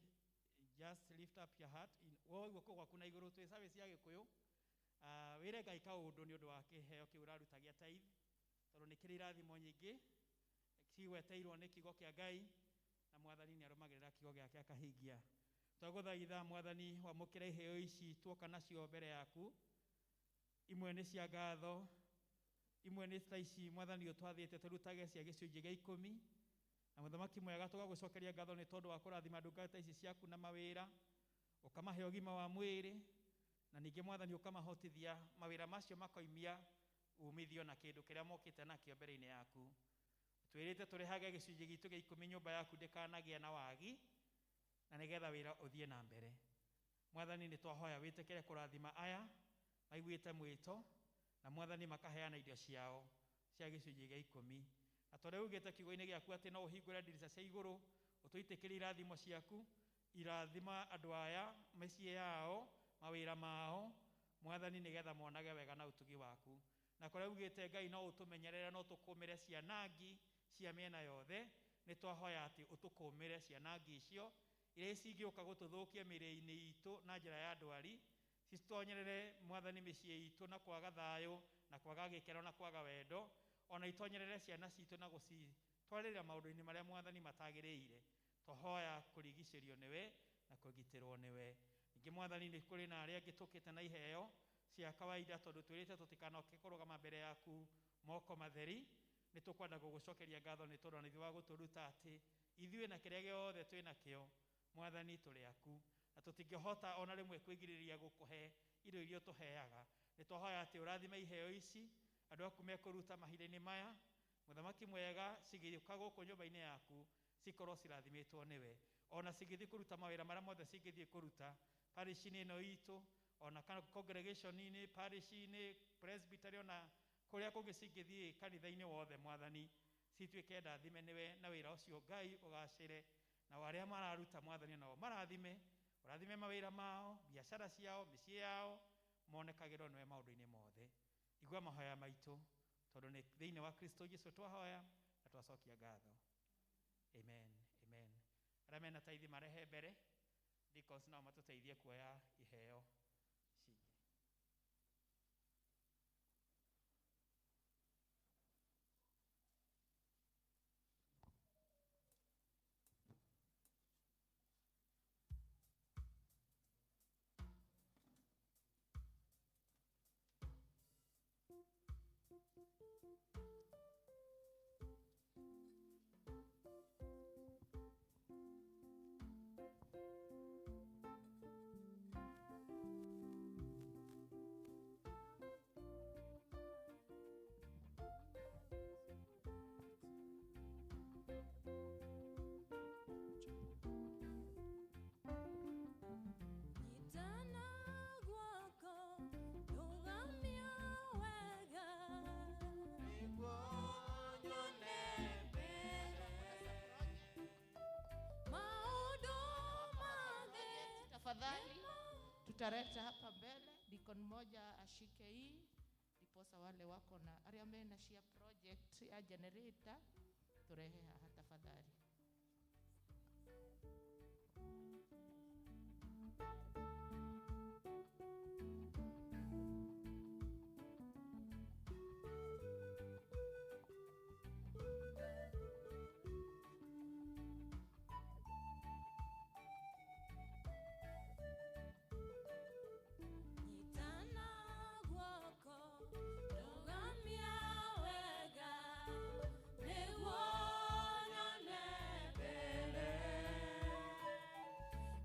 just lift up your heart. Wo guoko gwaku na igũrũ twĩ service ya Gĩkũyũ. Wĩre Ngai kaũndũ nĩ ũndũ wa kĩheo kĩu ũraruta gĩa tithe, tondũ nĩ kĩrĩ irathimo nyingĩ cigweteirwo nĩ kiugo kĩa Ngai, na Mwathani nĩ arũmagĩrĩra kiugo gĩake akahingia. Twagũthaitha Mwathani wamũkĩre iheo ici tuoka nacio mbere yaku. Imwe nĩ cia ngatho, imwe nĩ ta ici Mwathani ũtwathĩte tũrutage cia gĩcunjĩ gĩa 10. Na mũthamaki mwega tũgagũcokeria ngatho nĩ tondũ wa kũrathima ndungata ici ciaku na mawĩra, ũkamahe ũgima wa mwĩrĩ, na ningĩ Mwathani ũkamahotithia mawĩra macio makoimia umithio na kĩndũ kĩrĩa mokĩte nakĩo mbere-inĩ yaku. Twĩrĩte tũrehage gĩcunjĩ gitũ gĩa 10 nyũmba yaku ndĩkanagĩe na wagi, na nĩgetha wĩra ũthiĩ na mbere. Mwathani nĩ twahoya wĩtĩkĩre kũrathima aya maiguĩte mwĩto na Mwathani makaheana indo ciao cia gĩcunjĩ gĩa 10. Na tondũ ugĩte kiugo-inĩ gĩaku atĩ no ũhingũre ndirica cia igũrũ ũtũitĩkĩrie irathimo ciaku, irathima andũ aya mĩciĩ yao, mawĩra mao, Mwathani nĩgetha monage wega na ũtugi waku. Na kũrĩa ugĩte Ngai no ũtũmenyerere no ũtũkũmĩre cianangi cia mĩena yothe, nĩ twahoya atĩ ũtũkũmĩre cianangi icio iria cingĩũka gũtũthũkia mĩrĩ-inĩ itũ na njĩra ya ndwari, citonyerere Mwathani mĩciĩ itũ na kwaga thayũ na kwaga gĩkeno na kwaga wendo, ona itonyerere ciana citũ na gũcitwarĩrĩra maũndũ-inĩ marĩa Mwathani matagĩrĩire. Twahoya kũrigicĩrio nĩwe na kũgitĩrwo nĩwe. Ningĩ Mwathani nĩ kũrĩ na arĩa angĩ tũkĩte na iheo cia kawaida tondũ twĩrĩte tũtikanoke kũrũgama mbere yaku moko matheri, nĩ tũkwenda gũgũcokeria ngatho nĩ tondũ nĩ ithuĩ wa gũtũruta atĩ ithuĩ na kĩrĩa gĩothe twĩ nakĩo Mwathani tũrĩ aku, na tũtingĩhota ona rĩmwe kwĩgirĩrĩria gũkũhe indo iria ũtũheaga. Nĩ twahoya atĩ ũrathime iheo ici andũ aku mekũruta mahinda-inĩ maya, mũthamaki mwega, cigĩũka gũkũ nyũmba-inĩ yaku cikorwo cirathimĩtwo nĩwe, ona cigĩthiĩ kũruta mawĩra marĩa mothe cingĩthiĩ kũruta parish-inĩ ĩno itũ, ona kana congregation-inĩ, parish-inĩ, presbytery, ona kũrĩa kũngĩ cingĩthiĩ kanitha-inĩ wothe, Mwathani cituĩke ndathime nĩwe, na wĩra ũcio Ngai ũgacĩre, na arĩa mararuta Mwathani nao marathime, ũrathime mawĩra mao, biacara ciao, mĩciĩ yao, monekagĩrwo nĩwe maũndũ-inĩ mothe. Igua mahoya maitũ tondũ nĩ thĩinĩ wa Kristo Jesu twahoya na twacokia ngatho. Amen, amen. Arĩa mena taithi marehe mbere, deacons nao matũteithie kuoya iheo cingĩ.
Tafadhali tutaleta hapa mbele deacon mmoja ashike hii, ndiposa wale wako na arĩa mena share project ya generator turehe haha tafadhali.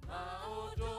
Maodo.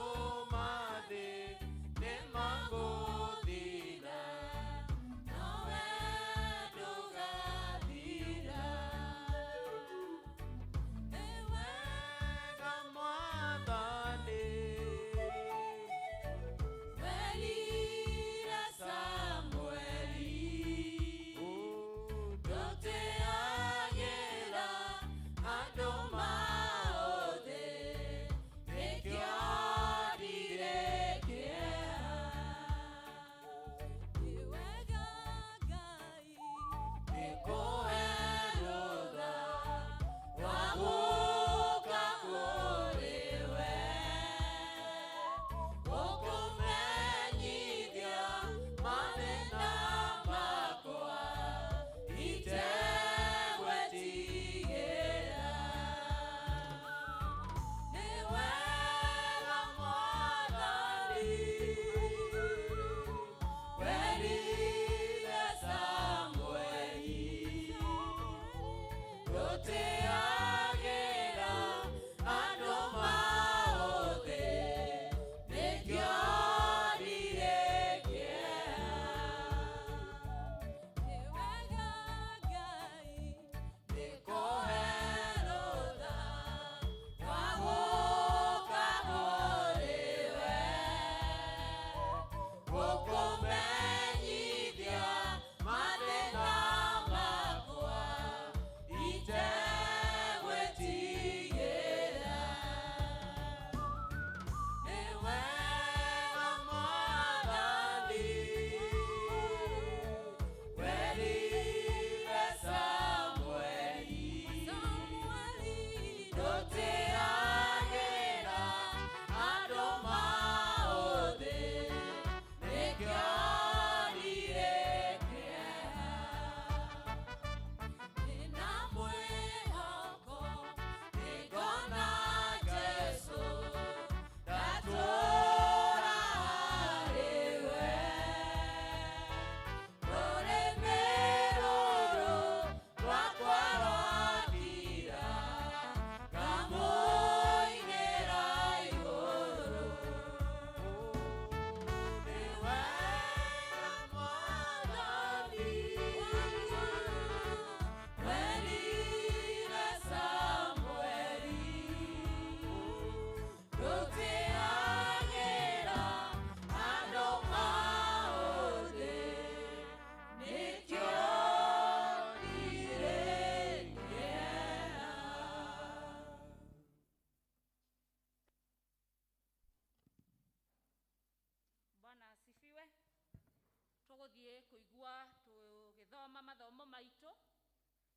kũigua tũgĩthoma mathomo maitũ.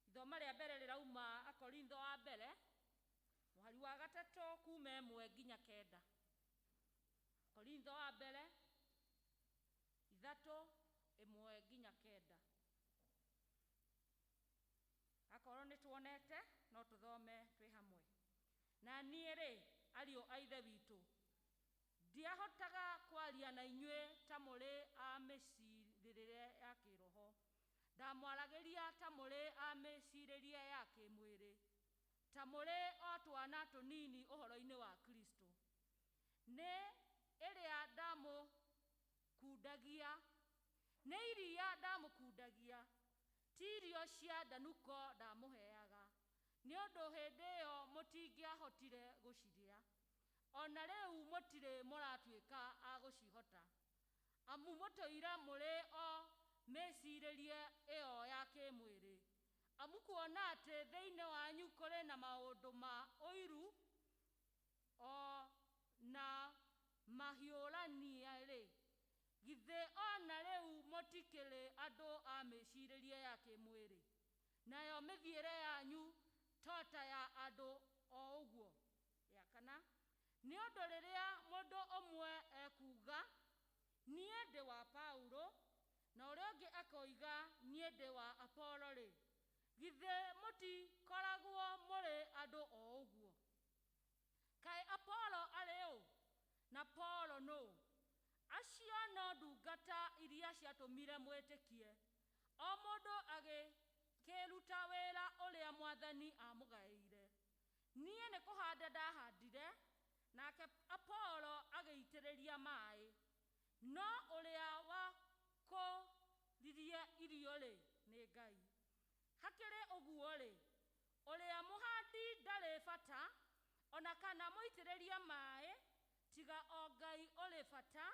Ithoma rĩa mbere rĩrauma Akorintho wa mbere mũhari wa 3 kuma 1 nginya 9. Akorintho wa mbere 3 1 nginya 9. Akorwo nĩ tuonete no tũthome twĩ hamwe. Na niĩ rĩ, ariũ a Ithe witũ, ndiahotaga kwaria na inyuĩ ta mũrĩ a mĩcirĩrie ya kĩroho, ndamwaragĩria ta mũrĩ a mĩcirĩrie ya kĩmwĩrĩ, ta mũrĩ o twana tũnini ũhoro-inĩ wa Kristo. Nĩ ĩrĩa ndamũkundagia, nĩ iria ndamũkundagia, ti irio cia ndanuko ndamũheaga, nĩ ũndũ hĩndĩ ĩyo mũtingĩahotire gũcirĩa. Ona rĩu mũtirĩ mũratuĩka a gũcihota, amu mũtũire mũrĩ o mĩcirĩrie ĩyo ya kĩmwĩrĩ. Amu kuona atĩ thĩinĩ wanyu kũrĩ na maũndũ ma ũiru o na mahiũrania-rĩ, githĩ ona rĩu mũtikĩrĩ andũ a mĩcirĩrie ya kĩmwĩrĩ? Nayo mĩthiĩre yanyu to ta ya andũ o ũguo. Ya kana, nĩ ũndũ rĩrĩa mũndũ ũmwe ekuuga niĩ ndĩ wa Paulo, na ũrĩa ũngĩ akoiga niĩ ndĩ wa Apolo-rĩ, githĩ mũtikoragwo mũrĩ andũ o ũguo? Kaĩ Apolo arĩ ũ na Paulo nũ? Acio no ndungata iria ciatũmire mwĩtĩkie, o mũndũ agĩkĩruta wĩra ũrĩa Mwathani amũgaĩire. Niĩ nĩ kũhanda ndahandire, nake Apolo agĩitĩrĩria maĩ, no ũrĩa wakũririe irio-rĩ nĩ Ngai. Hakĩrĩ ũguo-rĩ, ũrĩa mũhandi ndarĩ bata, ona kana mũitĩrĩria maĩ, tiga o Ngai ũrĩ bata,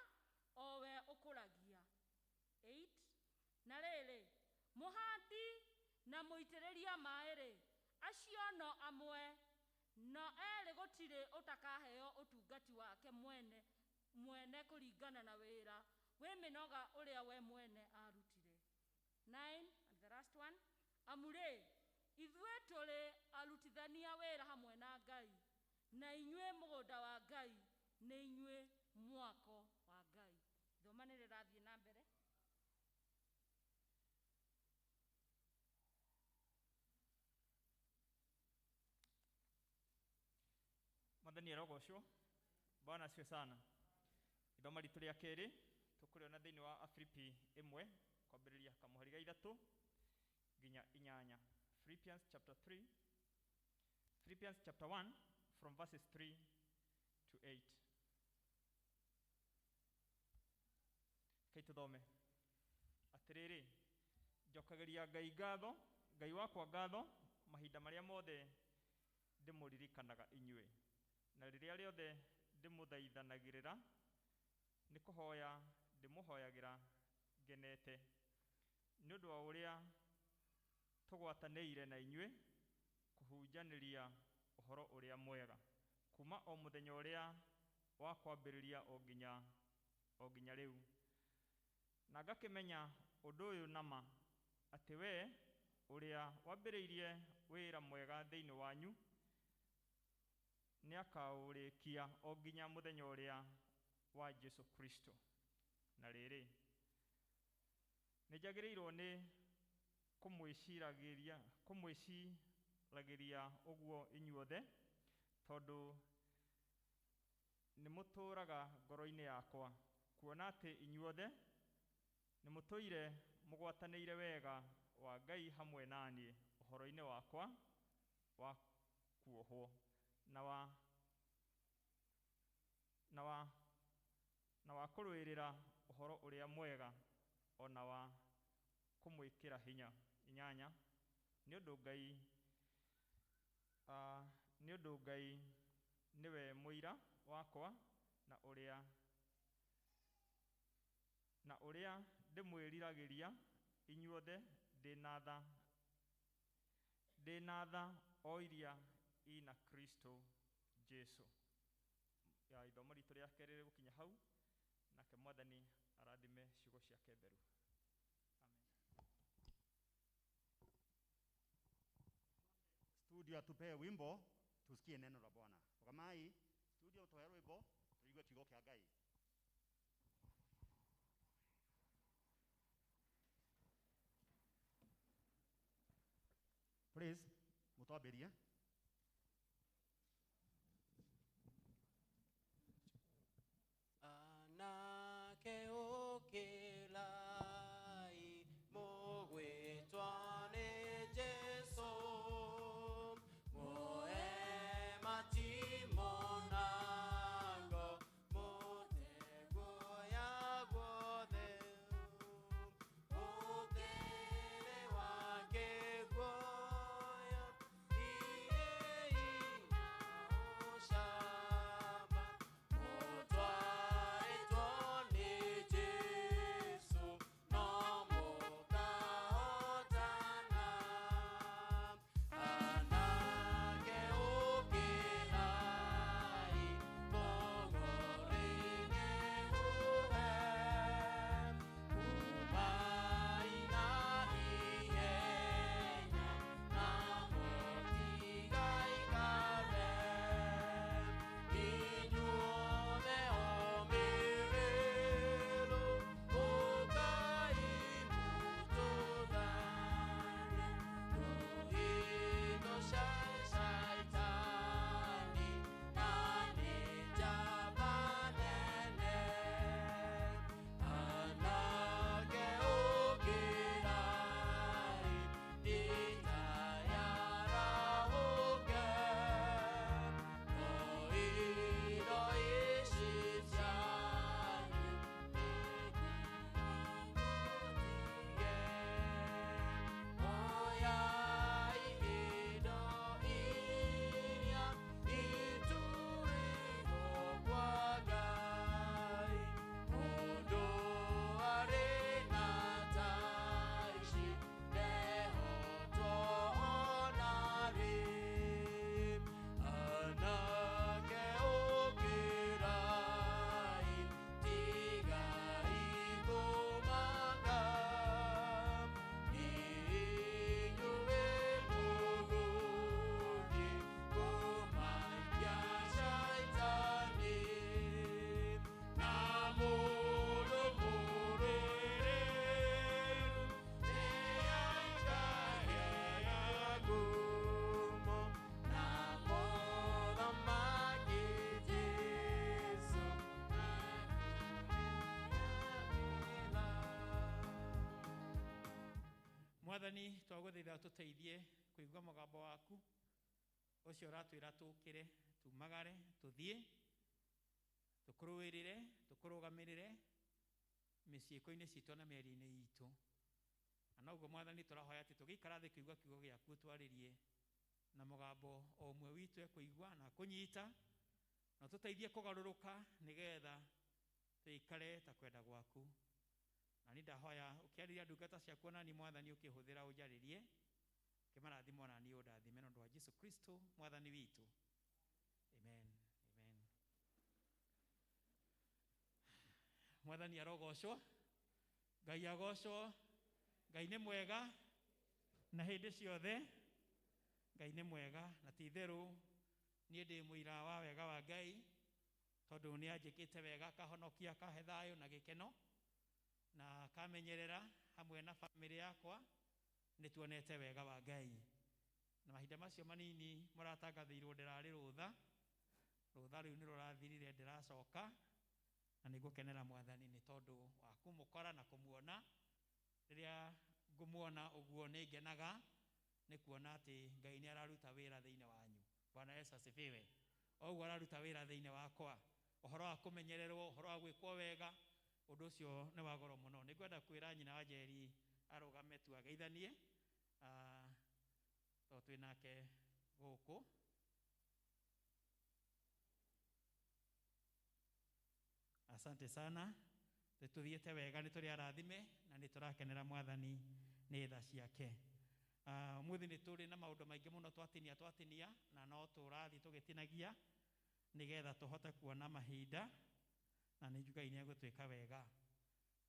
o we ũkũragia. 8. Na rĩrĩ, mũhandi na mũitĩrĩria maĩ-rĩ, acio no amwe, no erĩ gũtirĩ ũtakaheo ũtungati wake mwene kũringana na wĩra wĩ mĩnoga ũrĩa we mwene arutire. 9. And the last one, amu rĩ, ithuĩ tũrĩ arutithania wĩra hamwe na Ngai, na inyuĩ mũgũnda wa Ngai, nĩ inyuĩ mwako wa Ngai. Ithoma nĩ rĩrathiĩ na mbere.
Mwathani arogocwo. Bwana asifiwe sana. Ithoma ritũ rĩa kerĩ tũkũrĩona thĩinĩ wa Afilipi 1 kwambĩrĩria kamũhari ga 3 nginya 8. Philippians chapter 3, Philippians chapter 1 from verses 3 to 8. Kai tũthome. Atĩrĩrĩ, njokagĩria Ngai ngatho, Ngai wakwa ngatho mahinda marĩa mothe ndĩmũririkanaga inyuĩ, na rĩrĩa rĩothe ndĩmũthaithanagĩrĩra nĩ kũhoya ndĩmũhoyagĩra ngenete, nĩ ũndũ wa ũrĩa tũgwatanĩire na inyuĩ kũhunjanĩria ũhoro ũrĩa mwega kuma o mũthenya ũrĩa wa kwambĩrĩria o nginya rĩu. Na ngakĩmenya ũndũ ũyũ nama, atĩ we ũrĩa wambĩrĩirie wĩra mwega thĩinĩ wanyu nĩakaũrĩkia o nginya mũthenya ũrĩa wa Jesu Kristo. Na rĩrĩ, nĩnjagĩrĩirwo nĩ kũmwĩciragĩria ũguo inyuothe, tondũ nĩmũtũũraga ngoro-inĩ yakwa, kuona atĩ inyuothe nĩmũtũire mũgwatanĩire wega wa Ngai hamwe na niĩ ũhoro-inĩ wakwa wa kuohwo na wa kũrũĩrĩra ũhoro ũrĩa mwega, o na wa kũmwĩkĩra hinya. 8. Nĩ ũndũ Ngai nĩwe mũira wakwa, na ũrĩa ndĩmwĩriragĩria inyuothe ndĩ na tha o iria ina Kristo Jesu. Ya ithomo ritũ rĩa kerĩ rĩgũkinya hau, nake Mwathani arathime ciugo ciake theru.
Studio atupee wimbo tusikie neno la Bwana. Rugamai studio tuhe rwimbo tuigue kiugo kia Ngai. Please, mutwambirie.
Anake ũkĩrai, mũgwĩtwo nĩ Jesũ. Muoe matimũ na ngo, mũteguoya guothe. Ũtĩrĩ wake guoya, irĩi na ũcamba. Mũtwarĩtwo nĩ Jesũ, no mũkahotana. Anake ũkĩrai, mũgũrĩne huhe. Umai na ihenya, na mũtigaikare. Inyuothe omĩrĩru, ũkai mũtũthane. Tũhĩtũ cia Shaitani, na nĩ njamba nene. Anake ũkĩrai, nditayarahũke. No indo ici cianyu nĩnginya Oyai indo iria iturĩirwo kwa Ngai. Mũndũ arĩ na ta ici ndehotwo ona rĩ. Anake ũkĩrai, tigai kũmaka. Nĩ inyuĩ mũgũthiĩ kũmakia Shaitani. Na mũndũ mũrũĩrĩru nĩakaheo ngumo. Na Mũthamaki Jesũ
Mwathani twagũthaitha tũteithie kũigua mũgambo waku ũcio ũratwĩra tũkĩre tumagare tũthiĩ tũkũrũĩrĩre tũkũrũgamĩrĩre mĩciĩko-inĩ citũ na mĩario-inĩ itũ. Na noguo Mwathani tũrahoya atĩ tũgĩikara thĩ kũigua kiugo gĩaku twarĩrie na mũgambo o ũmwe witũ ekũigua na kũnyita, na tũteithie kũgarũrũka nĩgetha tũikare ta kwenda gwaku. Na niĩ ndahoya ũkĩarĩria ndungata ciaku ona niĩ Mwathani ũkĩhũthĩra ũnjarĩrie, ũkĩmarathima ona niĩ ũndathime nĩ ũndũ wa Jesũ Kristo Mwathani witũ. Amen. Amen. Mwathani arogocwo, Ngai agocwo, Ngai nĩ mwega na hĩndĩ ciothe. Ngai nĩ mwega na ti itherũ niĩ ndĩ mũira wa wega wa Ngai, tondũ nĩ anjĩkĩte wega, akahonokia, akahe thayũ na gĩkeno, na akamenyerera hamwe na bamĩrĩ yakwa. Nĩ tuonete wega wa Ngai. Na mahinda macio manini mũratangathĩirwo ndĩrarĩ rũtha, rũtha rĩu nĩ rũrathirire, ndĩracoka na nĩ ngũkenera Mwathani nĩ tondũ wa kũmũkora na kũmuona. Rĩrĩa ngũmuona ũguo nĩ ngenaga nĩ kuona atĩ Ngai nĩ araruta wĩra thĩinĩ wanyu. Bwana Yesu asifiwe. O ũguo araruta wĩra thĩinĩ wakwa, ũhoro wa kũmenyererwo, ũhoro wa gwĩkwo wega, ũndũ ũcio nĩ wa goro mũno. Nĩ ngwenda kwĩra nyina wa Njeri arũgame tu ageithanie, tondũ twĩ nake gũkũ. Asante sana. Nĩ tũthiĩte wega, nĩ tũrĩ arathime na nĩ tũrakenera Mwathani nĩ tha ciake. Ũmũthĩ nĩ tũrĩ na maũndũ maingĩ mũno twatinia twatinia, na no tũrathiĩ tũgĩtinagia nĩgetha tũhote kuona mahinda, na nĩ Ngai nĩ egũtwĩka wega.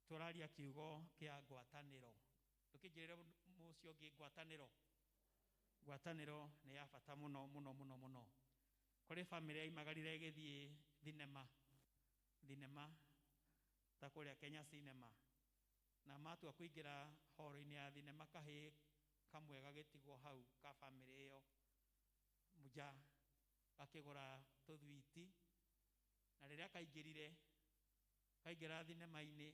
Tũraria kiugo kĩa ngwatanĩro. Tũkĩnjĩrĩre mũciĩ ũngĩ ngwatanĩro. Ngwatanĩro nĩ ya bata mũno mũno mũno mũno. Kũrĩ bamĩrĩ yaimagarire ĩgĩthiĩ thinema, thinema ta kũrĩa Kenya Cinema, na matua kũingĩra horo-inĩ ya thinema, kahĩĩ kamwe gagĩtigwo hau ka bamĩrĩ ĩyo nja, gakĩgũra tũthwiti, na rĩrĩa kaingĩrire, kaingĩra thinema-inĩ,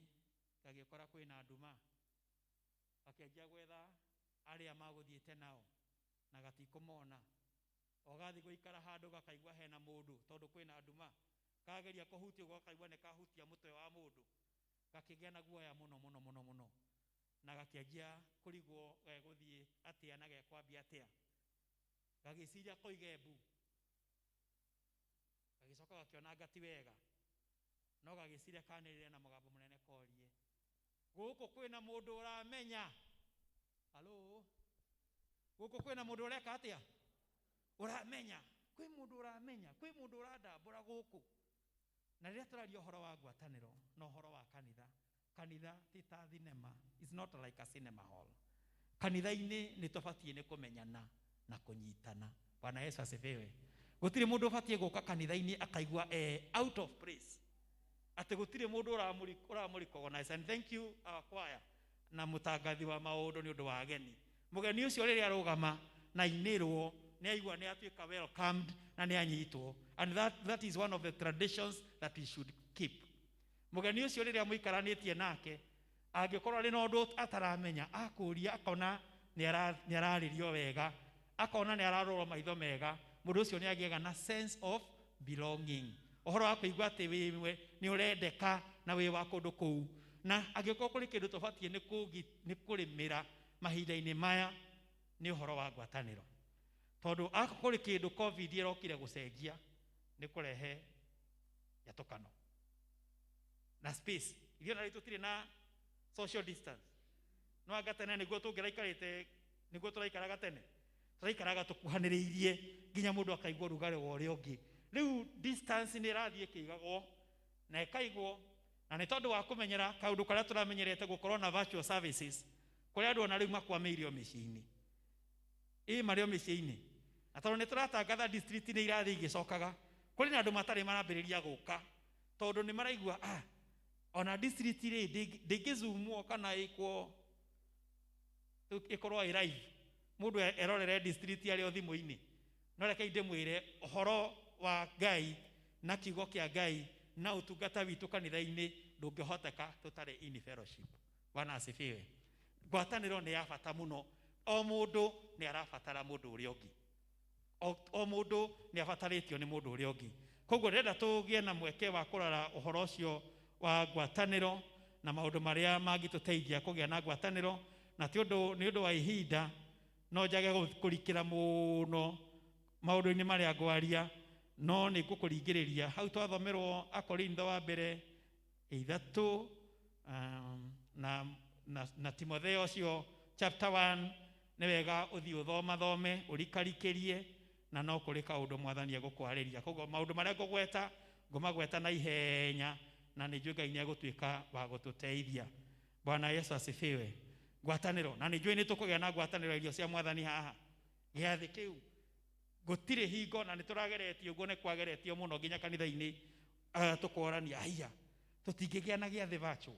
gagĩkora kwĩna nduma, gakĩanjia gwetha arĩa magũthiĩte nao na gatikũmona. O gathiĩ gũikara handũ gakaigua hena mũndũ, tondũ kwĩna nduma, kageria kũhutia ũguo gakaigua nĩ kahutia mũtwe wa mũndũ, gakĩgĩa na guoya mũno mũno mũno mũno, na gakĩanjia kũrigwo gegũthiĩ atĩa na gekwambia atĩa. Gagĩciria koige mbu, gagĩcoka gakĩona anga ti wega, no gagĩciria kanĩrĩre na mũgambo mũnene korie, gũkũ kwĩna mũndũ ũramenya? Halo, gũkũ kwĩna mũndũ ũreka atĩa? Ũramenya? Kwĩ mũndũ ũramenya? Kwĩ mũndũ ũrandambũra gũkũ? Na rĩrĩa tũraria ũhoro wa ngwatanĩro na ũhoro wa kanitha, kanitha ti ta thinema, it's not like a cinema hall. Kanitha-inĩ nĩ tũbatiĩ nĩ kũmenyana na kũnyitana. Bwana Yesu asifiwe. Gũtirĩ mũndũ ũbatiĩ gũka kanitha-inĩ akaigua out of place, atĩ gũtirĩ mũndũ ũramũ recognize. And thank you our choir na mũtangathi wa maũndũ nĩ ũndũ wa ageni. Mũgeni ũcio rĩrĩa arũgama na inĩrwo, nĩ aigua nĩ atuĩka welcomed na nĩ anyitwo, and that is one of the traditions that we should keep. Mũgeni ũcio rĩrĩa mũikaranĩtie nake, angĩkorwo arĩ na ũndũ ataramenya, akũria, akona nĩ ararĩrio wega, akona nĩ ararorwo maitho mega, mũndũ ũcio nĩ agĩaga na sense of belonging, ũhoro wa kũigua atĩ wĩwe nĩ ũrendeka na wĩ wa kũndũ kũu. Na angĩkorwo kũrĩ kĩndũ tũbatiĩ nĩ kũrĩmĩra mahinda-inĩ maya, nĩ ũhoro wa ngwatanĩro, tondũ akorwo kũrĩ kĩndũ COVID ĩrokire gũcenjia, nĩ kũrehe njatũkano na space. Ithuĩ na rĩu tũtirĩ na social distance. No anga tene nĩguo tũngĩraikarĩte, nĩguo tũraikaraga tene, tũraikaraga tũkuhanĩrĩirie nginya mũndũ akaigua ũrugarĩ wa ũrĩa ũngĩ. Rĩu distance nĩ ĩrathiĩ ĩkĩigagwo na ĩkaigwo, na nĩ tondũ wa kũmenyera kaũndũ karĩa tũramenyerete gũkorwo na virtual services, kũrĩa andũ ona rĩu makwamĩire o mĩciĩ-inĩ, ĩ marĩ o mĩciĩ-inĩ. Na tondũ nĩ tũratangatha district nĩ irathiĩ igĩcokaga, kũrĩ na andũ matarĩ marambĩrĩria gũka, tondũ nĩ maraigua ona district rĩ ndĩngĩzoomwo kana ĩkwo ĩkorwo ĩ live, mũndũ erorere district arĩ o thimũ-inĩ. No reke ndĩmwĩre, ũhoro wa Ngai na kiugo kĩa Ngai na ũtungata witũ kanitha-inĩ ndũngĩhoteka tũtarĩ in fellowship. Bwana asifiwe. Ngwatanĩro nĩ ya bata mũno. O mũndũ nĩ arabatara mũndũ ũrĩa ũngĩ, o mũndũ nĩ abatarĩtio nĩ mũndũ ũrĩa ũngĩ. Koguo ndĩrenda tũgĩe na mweke wa kũrora ũhoro ũcio wa ngwatanĩro na maũndũ marĩa mangĩtũteithia kũgĩa na ngwatanĩro. Na ti ũndũ, nĩ ũndũ wa ihinda, no njage kũrikĩra mũno maũndũ-inĩ marĩa ngwaria, no nĩ ngũkũringĩrĩria hau twathomerwo Akorintho wa mbere 3 na Timotheo ũcio chapter 1. Nĩ wega ũthiĩ ũthomathome, ũrikarikĩrie, na no kũrĩ kaũndũ Mwathani egũkwarĩria. Koguo maũndũ marĩa ngũgweta, ngũmagweta na ihenya, na nĩ njũĩ Ngai nĩ egũtuĩka wa gũtũteithia. Bwana Yesu asifiwe. Ngwatanĩro, na nĩ njũĩ nĩ tũkũgĩa na ngwatanĩro irio cia Mwathani haha gĩathĩ kĩu. Gũtirĩ hingo, na nĩ tũrageretio ũguo, nĩ kwageretio mũno nginya kanitha-inĩ, tũkorania aiya, tũtingĩgĩa na gĩathĩ virtual,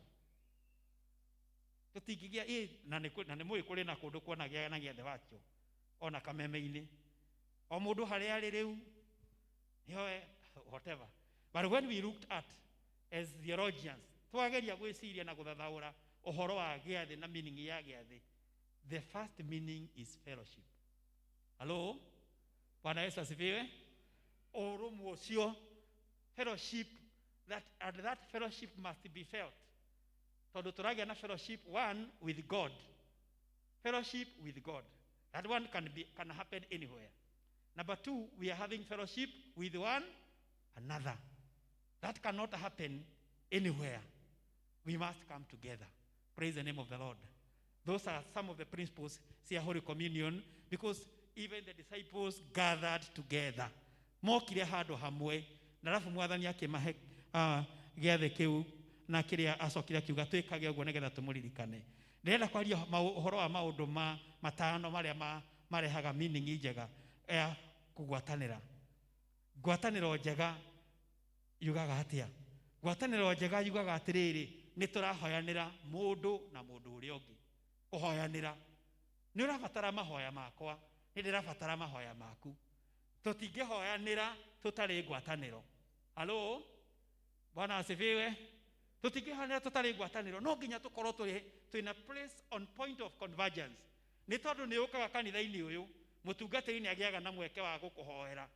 tũtingĩgĩa ĩ na nĩ mũĩ kũrĩ na kũndũ kuonagĩa na gĩathĩ virtual, ona kameme-inĩ, o mũndũ harĩa arĩ rĩu nĩoe whatever. But when we looked at as theologians, twageria gwĩciria na gũthathaũra ũhoro wa gĩathĩ na meaning ya gĩathĩ, the first meaning is fellowship. Hello, Bwana Yesu asifiwe. Ũrũmwe ũcio, fellowship, that, and that fellowship must be felt, tondũ tũragĩa na fellowship one with God. Fellowship with God, that one can happen anywhere. Number two, we are having fellowship with one another. That cannot happen anywhere. We must come together. Praise the name of the Lord. Those are some of the principles cia Holy Communion, because even the disciples gathered together, mokire handũ hamwe, na arabu Mwathani akĩmahe gĩathĩ kĩu, na kĩrĩa acokire akiuga twĩkage ũguo nĩgetha tũmũririkane. Ndĩrenda kwaria ũhoro wa maũndũ ma matano marĩa ma Marehaga meaning njega ya kũgwatanĩra. Ngwatanĩro njega yugaga atĩa? Ngwatanĩro njega yugaga atĩrĩrĩ, nĩ tũrahoyanĩra mũndũ na mũndũ ũrĩa ũngĩ. Kũhoyanĩra, nĩ ũrabatara mahoya makwa, nĩ ndĩrabatara mahoya maku. Tũtingĩhoyanĩra tũtarĩ ngwatanĩro. Halo, Bwana asifiwe. Tũtingĩhoyanĩra tũtarĩ ngwatanĩro. No nginya tũkorwo tũrĩ twĩna place on point of convergence, nĩ tondũ nĩ ũkaga kanitha-inĩ ũyũ, mũtungatĩri nĩ agĩaga na mweke wa gũkũhoera.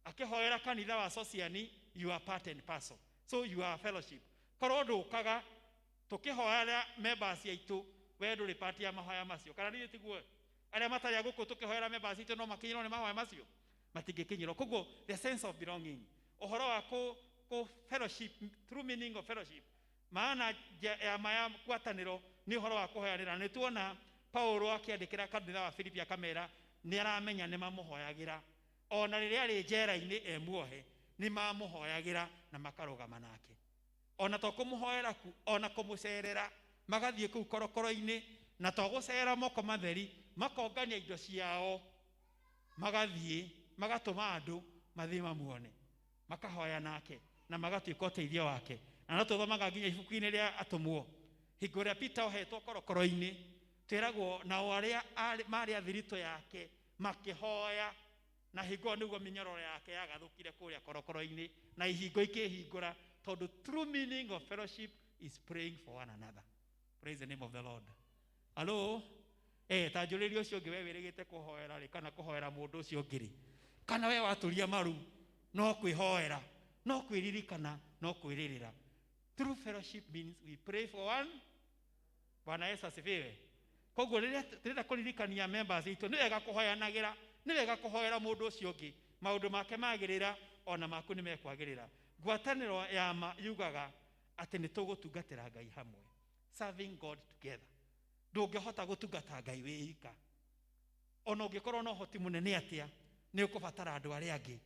Akĩhoera kanitha wa Sociani, you are part and parcel, so you are fellowship. Korwo ndũkaga tũkĩhoera members aitũ, we ndũrĩ part ya mahoya macio. Kana nĩ tiguo? Arĩa matarĩ a gũkũ, tũkĩhoera members aitũ, no makinyĩrwo nĩ mahoya macio? Matingĩkinyĩrwo. Koguo the sense of belonging, ũhoro wa kũ fellowship, true meaning of fellowship, maana ya ma ya ngwatanĩro nĩ ũhoro wa kũhoyanĩra. Nĩ tuona Paulo akĩandĩkĩra kanitha wa Filipi, akamera nĩ aramenya nĩ mamũhoyagĩra. Ona rĩrĩa arĩ njera-inĩ e muohe, nĩ mamũhoyagĩra na makarũgama nake. Ona to kũmũhoera ku, ona kũmũcerera, magathiĩ kũu korokoro-inĩ, na to gũcera moko matheri, makongania indo ciao, magathiĩ magatũma andũ mathiĩ mamuone, makahoya nake na magatuĩka ũteithio wake. Na no tũthomaga nginya ibuku-inĩ rĩa Atũmwo, hingo ĩrĩa Peter ohetwo korokoro-inĩ, twĩragwo nao arĩa marĩ athiritũ yake makĩhoya, na hingo ĩyo nĩguo mĩnyororo yake yagathũkire kũrĩa korokoro-inĩ na ihingo ikĩhingũra, tondũ true meaning of fellowship is praying for one another. Praise the name of the Lord. Hello, ta njũrĩria ũcio ũngĩ, we wĩrĩgĩte kũhoera rĩ, kana kũhoera mũndũ ũcio ũngĩ rĩ, kana we waturia maru no kwĩhoera, no kwĩririkana, no kwĩrĩrĩra? True fellowship means we pray for one. Bwana Yesu asifiwe. Koguo rĩrĩa tũrenda kũririkania members itũ, nĩ wega kũhoyanagĩra, nĩ wega kũhoera mũndũ ũcio ũngĩ. Maũndũ make magĩrĩra, ona maku nĩ mekwagĩrĩra. Ngwatanĩro ya ma yugaga atĩ nĩ tũgũtungatĩra Ngai hamwe, serving God together. Ndũngĩhota gũtungata Ngai wĩ ika. Ona ũngĩkorwo na ũhoti mũnene atĩa, nĩ ũkũbatara andũ arĩa angĩ.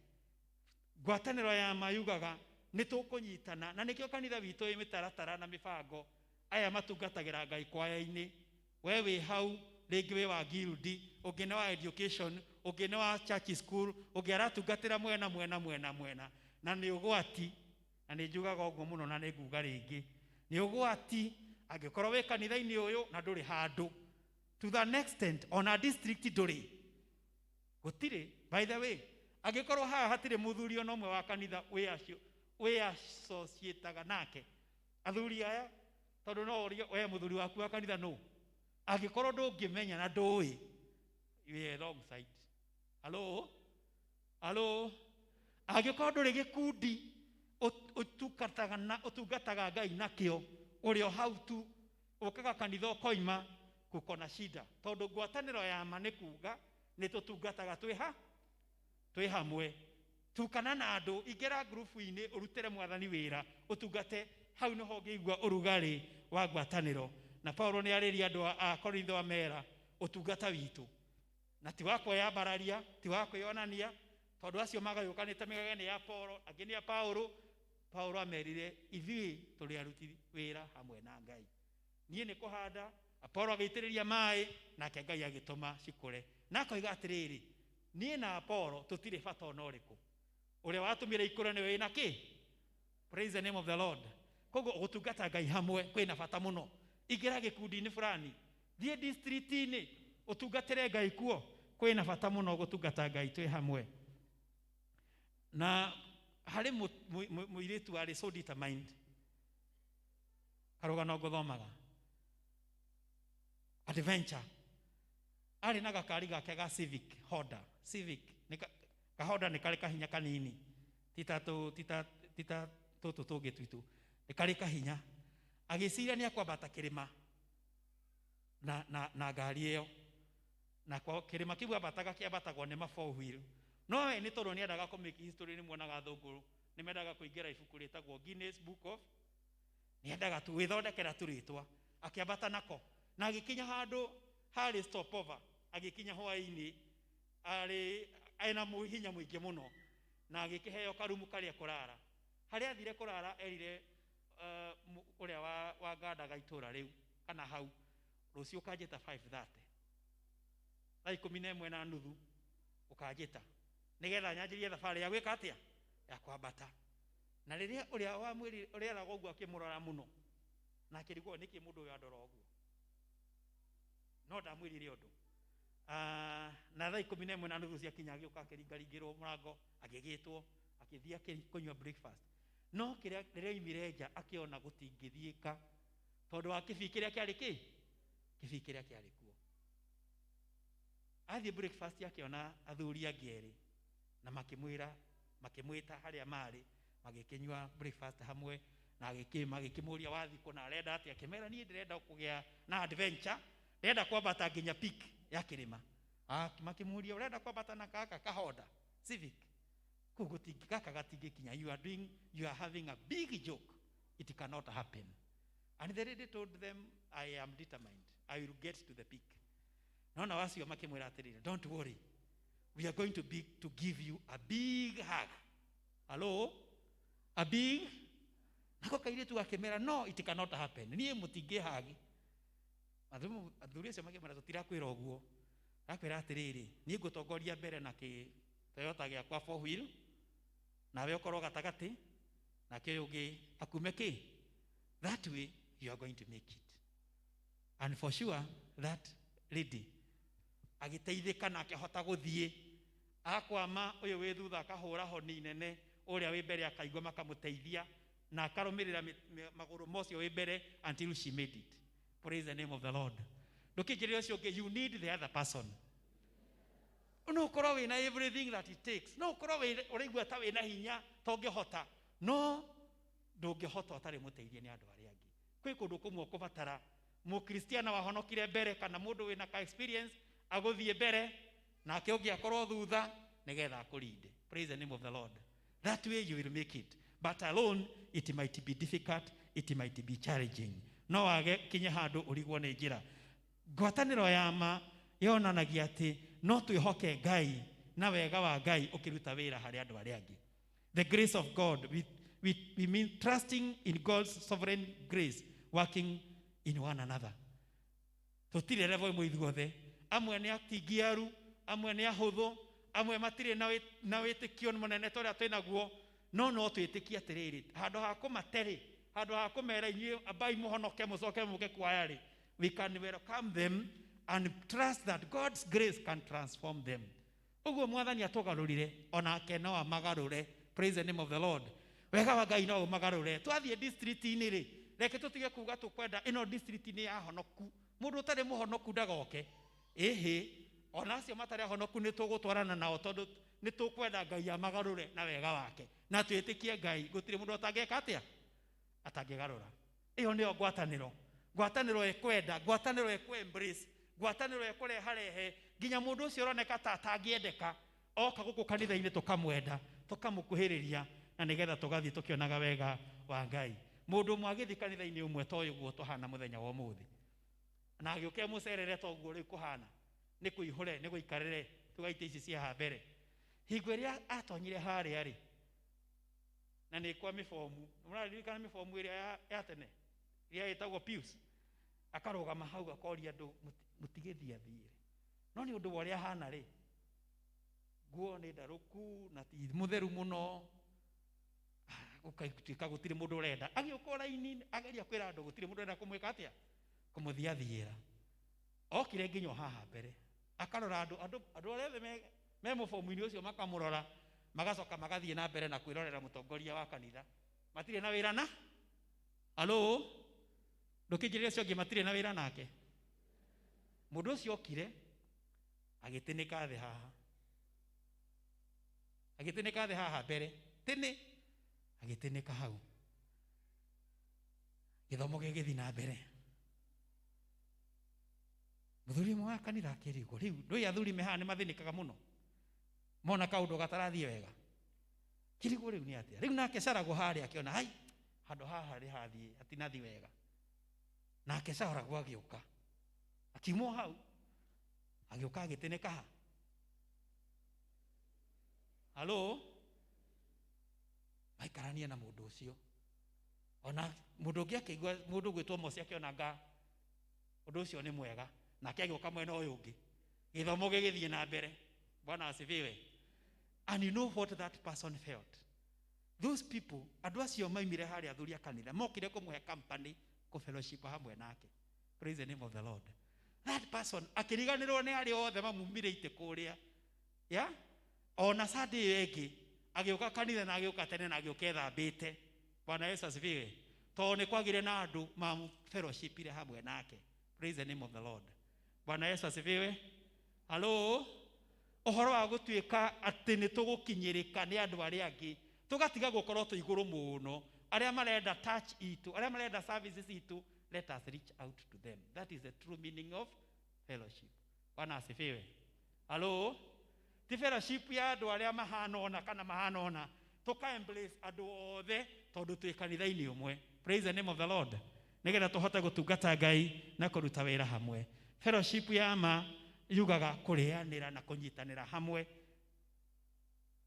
Ngwatanĩro ya ma yugaga nĩ tũkũnyitana, na nĩkĩo kanitha witũ wĩ mĩtaratara na mĩbango. Aya matungatagĩra Ngai kwaya-inĩ, we wĩ hau, rĩngĩ wĩ wa guild, ũngĩ nĩ wa education, ũngĩ nĩ wa church school, ũngĩ aratungatĩra mwena mwena mwena mwena. Na nĩ ũgwati, na nĩ njugaga ũguo mũno na nĩ nguga rĩngĩ, nĩ ũgwati angĩkorwo wĩ kanitha-inĩ ũyũ na ndũrĩ handũ to the extent ona district ndũrĩ, gũtirĩ. By the way, angĩkorwo haha hatirĩ mũthuri ona ũmwe wa kanitha wĩ associataga nake, athuri aya, tondũ no ũrie we mũthuri waku wa kanitha nũ, angĩkorwo ndũngĩmenya na ndũĩ, you are wrong side. Hello, hello. Angĩkorwo ndũrĩ gĩkundi ũtungataga na ũtungataga Ngai nakĩo, ũrĩ o hau tu ũkaga kanitha ũkoima, kuko na shida, tondũ ngwatanĩro ya ma nĩ kuga nĩ tũtungataga twĩ hamwe. Tukana na andũ, ingĩra ngurubu-inĩ, ũrutĩre Mwathani wĩra, ũtungate hau, nĩho ũngĩigua ũrugarĩ wa ngwatanĩro. Na Paulo nĩ arĩria andũ a Korintho, amera ũtungata witũ na ti wa kwĩyambararia, ti wa kwĩyonania, tondũ acio magayũkanĩte mĩgage nĩ ya Paulo, angĩ nĩ ya Paulo. Paulo amerire, ithuĩ tũrĩ aruti wĩra hamwe na Ngai. Niĩ nĩ kũhanda, Apolo agĩitĩrĩria maĩ, nake Ngai agĩtũma cikũre. Na akoiga atĩrĩrĩ, niĩ na Apolo tũtirĩ bata ona ũrĩkũ, ũrĩa watũmire ikũre nĩwe wĩna kĩ. Praise the name of the Lord. Koguo gũtungata Ngai hamwe kwĩna bata mũno. Ingĩra gĩkundi-inĩ fulani, thiĩ district-inĩ, ũtungatĩre Ngai kuo. Kwĩna bata mũno gũtungata Ngai twĩ hamwe. Na harĩ mũirĩtu warĩ so determined, karũgano ngũthomaga, adventure. Arĩ na gakari gake ga Civic, Honda Civic. Nĩ ka Honda, nĩ karĩ kahinya kanini, tita tũ tita tita tũtũ tũngĩ twitũ, nĩ karĩ kahinya. Agĩciria nĩ akwambata kĩrĩma na ngari ĩyo, na kwa kĩrĩma kĩu ambataga kĩambatagwo nĩ ma four wheel. No we nĩ tondũ nĩ endaga kũ make history, nĩ muonaga athũngũ nĩ mendaga kũingĩra ibuku rĩtagwo Guinness Book of, nĩ endaga tu gwĩthondekera tu rĩtwa. Akĩambata nako na agĩkinya handũ harĩ stopover. Agĩkinya hwaĩ-inĩ, arĩ ena hinya mũingĩ mũno, na agĩkĩheo karumu karĩa kũrara. Harĩa athire kũrara, erire ũrĩa wa gandaga itũra rĩu kana hau, rũciũ kanjĩta 5:30. Thaa 11:30 ũkanjĩta nĩgetha nyanjĩrie thabarĩ ya gwĩka atĩa, ya kwambata. Na rĩrĩa ũrĩa wamwĩrire, ũrĩa eragwo ũguo, akĩmũrora mũno na akĩrigwo nĩkĩ mũndũ ũyũ andora ũguo, no ndamwĩrire ũndũ. Na thaa 11:30 ciakinya, agĩũka, akĩringaringĩrwo mũrango, agĩgĩtwo, akĩthiĩ akĩnyua breakfast. No kĩrĩa rĩrĩa oimire nja, akĩona gũtingĩthiĩka tondũ wa kĩbii kĩrĩa kĩarĩ, kĩ kĩbii kĩrĩa kĩarĩ kuo. Athiĩ breakfast, akĩona athuri angĩ erĩ na makĩmwĩra, makĩmwĩta harĩa marĩ, magĩkĩnyua breakfast hamwe na magĩkĩmũria wathi kũ na arenda atĩa. Akĩmera, "Niĩ ndĩrenda kũgĩa na adventure, ndĩrenda kwambata nginya peak ya kĩrĩma." Makĩmũria, "Ũrenda kwambata na gaka ka Honda Civic? Kũu gũtingĩ, gaka gatingĩkinya. You are having a big joke. It cannot happen." And the lady told them, "I am determined. I will get to the peak." Nona wacio makĩmwĩra atĩrĩrĩ, "Don't worry, we are going to give you a big hug." Hello, a big nako kairĩtu gakĩmera, "No, it cannot happen. Niĩ mũtingĩ hug." Athuri acio makĩmwĩra, "Tũtirakwĩra ũguo, rakwĩra atĩrĩrĩ, niĩ ngũtongoria mbere na kĩ Toyota gĩakwa four wheel, nawe ũkorwo gatagatĩ, nake ũyũ ũngĩ akume kĩ. That way you are going to make it." And for sure that lady agĩteithĩka na akĩhota gũthiĩ. Akwama, ũyũ wĩ thutha akahũra honi nene, ũrĩa wĩ mbere akaigua, makamũteithia na akarũmĩrĩra magũrũ ma ũcio wĩ mbere until she made it. Praise the name of the Lord. Ndũkĩnjĩrĩra ũcio ũngĩ, you need the other person. No ũkorwo wĩna everything that it takes, no ũkorwo ũraigua ta wĩna hinya ta ũngĩhota, no ndũngĩhota ũtarĩ mũteithie nĩ andũ arĩa angĩ. Kwĩ kũndũ kũmwe ũkũbatara mũkristiano wahonokire mbere kana mũndũ wĩna ka experience agũthiĩ mbere, nake ũngĩ akorwo thutha nĩgetha akũrinde. Praise the name of the Lord. That way you will make it, but alone it might be difficult, it might be challenging. No wage kinye handũ ũrigwo nĩ njĩra. Ngwatanĩro ya ma yonanagia atĩ no twĩhoke Ngai na wega wa Ngai ũkĩruta wĩra harĩ andũ arĩa angĩ. The grace of God, we mean trusting in God's sovereign grace working in one another. Tũtirĩ level ĩmwe ithuothe. Amwe nĩ atingiaru, amwe nĩ ahũthũ, amwe matirĩ na wĩtĩkio mũnene ta ũrĩa twĩnaguo. No twĩtĩkie atĩrĩrĩ, handũ ha kũmaterĩ, handũ ha kũmera, "Inyuĩ ambai mũhonoke, mũcoke mũke kwaya rĩ," we can welcome them and trust that God's grace can transform them. Ũguo Mwathani atũgarũrire, onake no amagarũre. Praise the name of the Lord. Wega wa Ngai no ũmagarũre. Twathiĩ district-inĩ rĩ, reke tũtige kuga tũkwenda ĩno district nĩ ya honoku, mũndũ ũtarĩ mũhonoku ndagoke. Ĩhĩ, ona acio matarĩ ahonoku nĩ tũgũtwarana nao, tondũ nĩ tũkwenda Ngai amagarũre na wega wake, na twĩtĩkie Ngai gũtirĩ mũndũ atangĩka atĩa, atangĩgarũra. Ĩyo nĩyo ngwatanĩro. Ngwatanĩro ĩkwenda, ngwatanĩro ĩkũ embrace, ngwatanĩro ĩkũreharehe nginya mũndũ ũcio ũroneka ta atangĩendeka oka gũkũ kanitha-inĩ, tũkamwenda, tũkamũkuhĩrĩria, na nĩgetha tũgathiĩ tũkĩonaga wega wa Ngai. Mũndũ ũmwe agĩthiĩ kanitha-inĩ ũmwe ta ũyũ guo tũhana mũthenya wa ũmũthĩ, na agĩũke mũcerere ta ũguo rĩu kũhana, nĩ kũihũre, nĩ gũikarĩre, tũgaita ici cia haha mbere. Hingo ĩrĩa atonyire harĩa rĩ, na nĩ kwa mĩbomu, mũraririkana mĩbomu ĩrĩa ya tene ĩrĩa ĩtagwo pews, akarũgama hau akoria andũ, "Mũtigĩthiĩ athiĩre." No nĩ ũndũ wa ũrĩa ahana rĩ, nguo nĩ ndarũku na ti mũtheru mũno, gũgatuĩka gũtirĩ mũndũ ũrenda. Agĩũka raini ageria kwĩra andũ, gũtirĩ mũndũ ũrenda kũmwĩka atĩa, kũmũthiathiĩra. Okire nginya o haha mbere, akarora andũ, andũ arĩa othe me mũbomu-inĩ ũcio makamũrora, magacoka magathiĩ na mbere na kwĩrorera mũtongoria wa kanitha. Matirĩ na wĩra na alo ndũkĩnjĩrĩre ũcio ũngĩ, matirĩ na wĩra nake. Mũndũ ũcio okire agĩtĩnĩka thĩ haha, agĩtĩnĩka thĩ haha mbere tĩnĩ, agĩtĩnĩka hau, gĩthomo gĩgĩthiĩ na mbere. Mũthuri ũmwe wa kanitha akĩrigwo, rĩu ndũĩ athuri me haha nĩ mathĩnĩkaga mũno mona kaũndũ gatarathiĩ wega. Kirigwo rĩu nĩ atĩa rĩu. Nake caragwo harĩa akĩona hai handũ haha rĩ hathiĩ hatinathi wega. Nake caragwo agĩũka, akiumwo hau, agĩũka agĩtĩnĩka ha halo, maikaranie na mũndũ ũcio. Ona mũndũ ũngĩ akĩigua mũndũ ũgwĩtwo Mosi akĩona nga ũndũ ũcio nĩ mwega, nake agĩũka mwena ũyũ ũngĩ. Gĩthomo gĩgĩthiĩ na mbere. Bwana asifiwe. And you know what that person felt? Those people, andũ acio maimire harĩa athuri a kanitha, mokire kũmũhe company, kũ fellowship hamwe nake. Praise the name of the Lord. That person akĩriganĩrwo nĩ arĩa othe mamumire itĩ kũrĩa. Yeah? Ona Sunday ĩyo ĩngĩ agĩũka kanitha na agĩũka tene na agĩũka ethambĩte. Bwana Yesu asifiwe. Tondũ nĩ kwagire na andũ mamu fellowshipire hamwe nake. Praise the name of the Lord. Bwana Yesu asifiwe. Hello? Ũhoro wa gũtuĩka atĩ nĩ tũgũkinyĩrĩka nĩ andũ arĩa angĩ, tũgatiga gũkorwo twĩ igũrũ mũno. Arĩa marenda touch itũ, arĩa marenda services itũ, let us reach out to them. That is the true meaning of fellowship. Bwana asifiwe. Hello? Ti fellowship ya andũ arĩa mahana ũna kana mahana ũna, tũka embrace andũ othe tondũ twĩ kanitha-inĩ ũmwe. Praise the name of the Lord. Nĩgetha tũhote gũtungata Ngai na kũruta wĩra hamwe. Fellowship ya ma yugaga kũrĩanĩra na kũnyitanĩra hamwe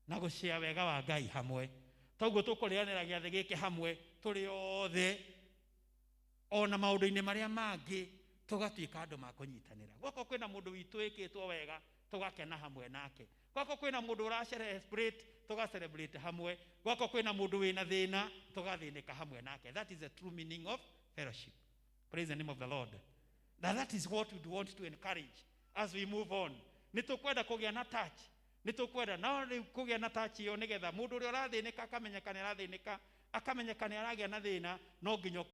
na gũcĩa wega wa Ngai hamwe. Toguo tũkũrĩanĩra gĩathĩ gĩkĩ hamwe tũrĩ othe, ona maũndũ-inĩ marĩa mangĩ tũgatuĩka andũ ma kũnyitanĩra. Gwako kwĩna mũndũ witũ wĩkĩtwo wega, tũgakena hamwe nake. Gwako kwĩna mũndũ ũra-celebrate, tũga-celebrate hamwe. Gwako kwĩna mũndũ wĩna thĩna, tũgathĩnĩka hamwe nake. That is the true meaning of fellowship. Praise the name of the Lord. Now that is what we want to encourage as we move on. Nĩ tũkwenda kũgĩa na touch. Nĩ tũkwenda no rĩu kũgĩa na touch ĩyo nĩgetha mũndũ ũrĩa ũrathĩnĩka akamenyeka nĩ arathĩnĩka, akamenyeka nĩ aragĩa na thĩna, no nginya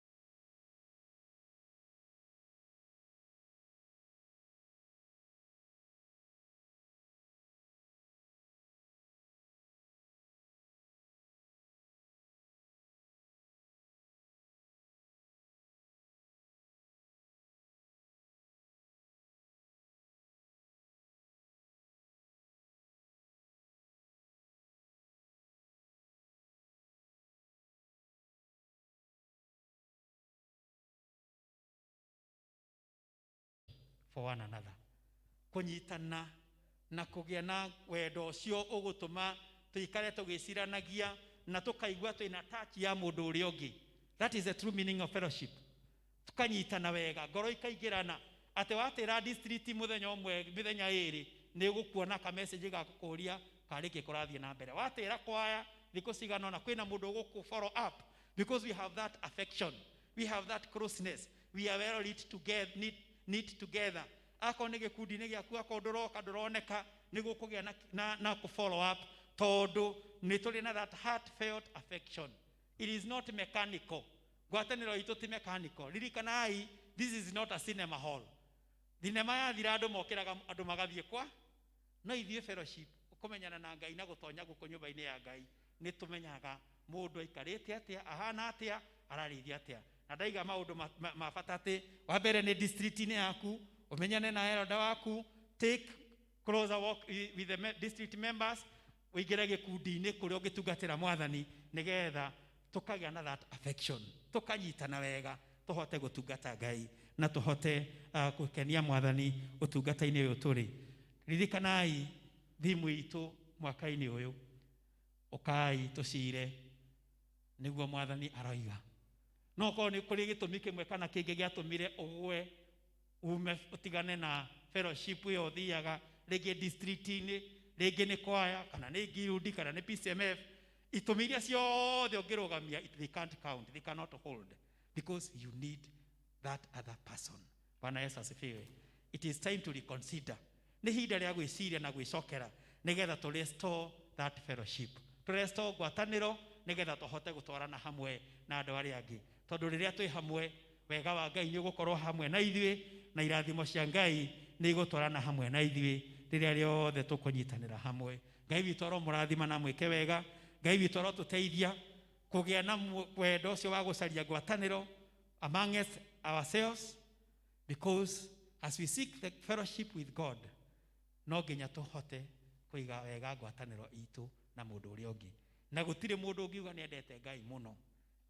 for one another. Kũnyitana na kũgĩa na wendo ũcio ũgũtũma tũikare tũgĩciranagia na tũkaigua twĩna touch ya mũndũ ũrĩa ũngĩ. That is the true meaning of fellowship. Tukanyitana wega, ngoro ikaingĩrana. Atĩ watĩra district mũthenya ũmwe, mĩthenya ĩrĩ, nĩ ũgũkuona ka message ga gũkũria karĩ kĩ kũrathiĩ na mbere. Watĩra kwaya thikũ cigana ũna, kwĩna mũndũ ũgũkũ follow up because we have that affection, we have that closeness, we are well knit together, knit, knit together. Akorwo nĩ gĩkundi-inĩ gĩaku, akorwo ndũroka ndũroneka, nĩ gũkũgĩa na kũ follow up tondũ nĩ tũrĩ na that heartfelt affection. It is not mechanical. Ngwatanĩro itũ ti mechanical. Ririkanai, this is not a cinema hall. Thinema yathira andũ mokĩraga andũ magathiĩ kwa, no ithuĩ fellowship, kũmenyana na Ngai na gũtonya gũkũ nyũmba-inĩ ya Ngai, nĩ tũmenyaga mũndũ aikarĩte atĩa, ahana atĩa, ararĩithia atĩa. Na ndaiga maũndũ ma bata atĩ, wa mbere nĩ district-inĩ yaku, ũmenyane na elder waku, take closer walk with the district members, ũingĩre gĩkundi-inĩ kũrĩa ũngĩtungatĩra mwathani, nĩgetha tũkagĩa na that affection, tũkanyitana wega, tũhote gũtungata Ngai na tũhote gũkenia mwathani ũtungata-inĩ ũyũ tũrĩ. Ririkanai thimu itũ mwaka-inĩ ũyũ, ũkai tũcire nĩguo mwathani aroiga. No korwo nĩ kũrĩ gĩtũmi kĩmwe kana kĩngĩ gĩatũmire ũgwe ume ũtigane na fellowship ĩyo ũthiaga rĩngĩ district-inĩ, rĩngĩ nĩ kwaya kana nĩ guild kana nĩ PCMF, itũmi iria ciothe ũngĩrũgamia, they can't count, they cannot hold, because you need that other person. Bwana Yesu asifiwe. It is time to reconsider. Nĩ ihinda rĩa gwĩciria na gwĩcokera nĩgetha tũ restore that fellowship, tũ restore ngwatanĩro nĩgetha tũhote gũtwarana hamwe na andũ arĩa angĩ, tondũ rĩrĩa twĩ hamwe wega wa Ngai nĩ ũgũkorwo hamwe na ithuĩ na irathimo cia Ngai nĩ igũtwarana hamwe na ithuĩ rĩrĩa rĩothe tũkũnyitanĩra hamwe. Ngai witũ aromũrathima na mwĩke wega. Ngai witũ arotũteithia kũgĩa na wendo ũcio wa gũcaria ngwatanĩro among ourselves, because as we seek the fellowship with God, no nginya tũhote kũiga wega ngwatanĩro itũ na mũndũ ũrĩa ũngĩ. Na gũtirĩ mũndũ ũngiuga nĩ endete Ngai mũno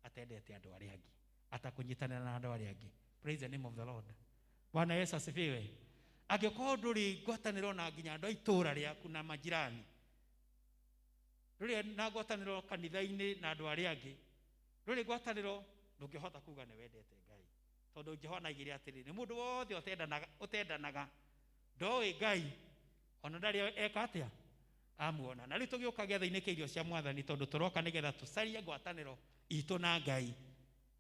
atendete andũ arĩa angĩ, atakũnyitanĩra na andũ arĩa angĩ. Praise the name of the Lord. Bwana Yesu asifiwe. Angĩkorwo ndũrĩ ngwatanĩro na nginya andũ a itũũra rĩaku na majirani, ndũrĩ na ngwatanĩro kanitha-inĩ na andũ arĩa angĩ, ndũrĩ ngwatanĩro, ndũngĩhota kuga nĩ wendete Ngai. Tondũ Johana aigire atĩrĩ, nĩ mũndũ wothe ũtendanaga Ndoĩ Ngai ona ndarĩ eka atĩa amuona. Na rĩu tũgĩũka gĩathĩ-inĩ kĩa irio cia mwathani, tondũ tũroka nĩgetha tũcarie ngwatanĩro itũ na Ngai.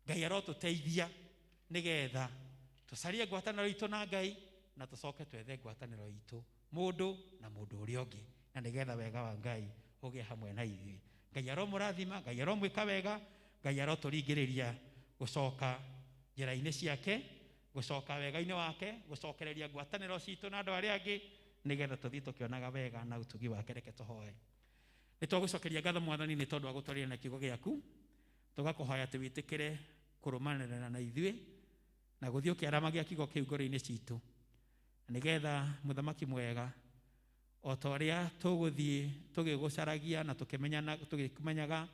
Ngai arotũteithia nĩgetha tũcarie ngwatanĩro itũ na Ngai, na tũcoke twethe ngwatanĩro itũ mũndũ na mũndũ ũrĩa ũngĩ, na nĩgetha wega wa Ngai ũgĩe hamwe na ithuĩ. Ngai aromũrathima, Ngai aromwĩka wega, Ngai arotũringĩrĩria gũcoka njĩra-inĩ ciake, gũcoka wega-inĩ wake, gũcokereria ngwatanĩro citũ na andũ arĩa angĩ, nĩgetha tũthiĩ tũkĩonaga wega na ũtugi wake. Reke tũhoe. Nĩ twagũcokeria ngatho mwathani nĩ tondũ wa gũtwarĩra na kiugo gĩaku. Tũgakũhoya atĩ wĩtĩkĩre kũrũmanĩrĩra na ithuĩ na gũthiĩ ũkĩaramagia kiugo kĩu ngoro-inĩ citũ, nĩgetha mũthamaki mwega, o ta ũrĩa tũgũthiĩ tũgĩgũcaragia na tũgĩkũmenyaga,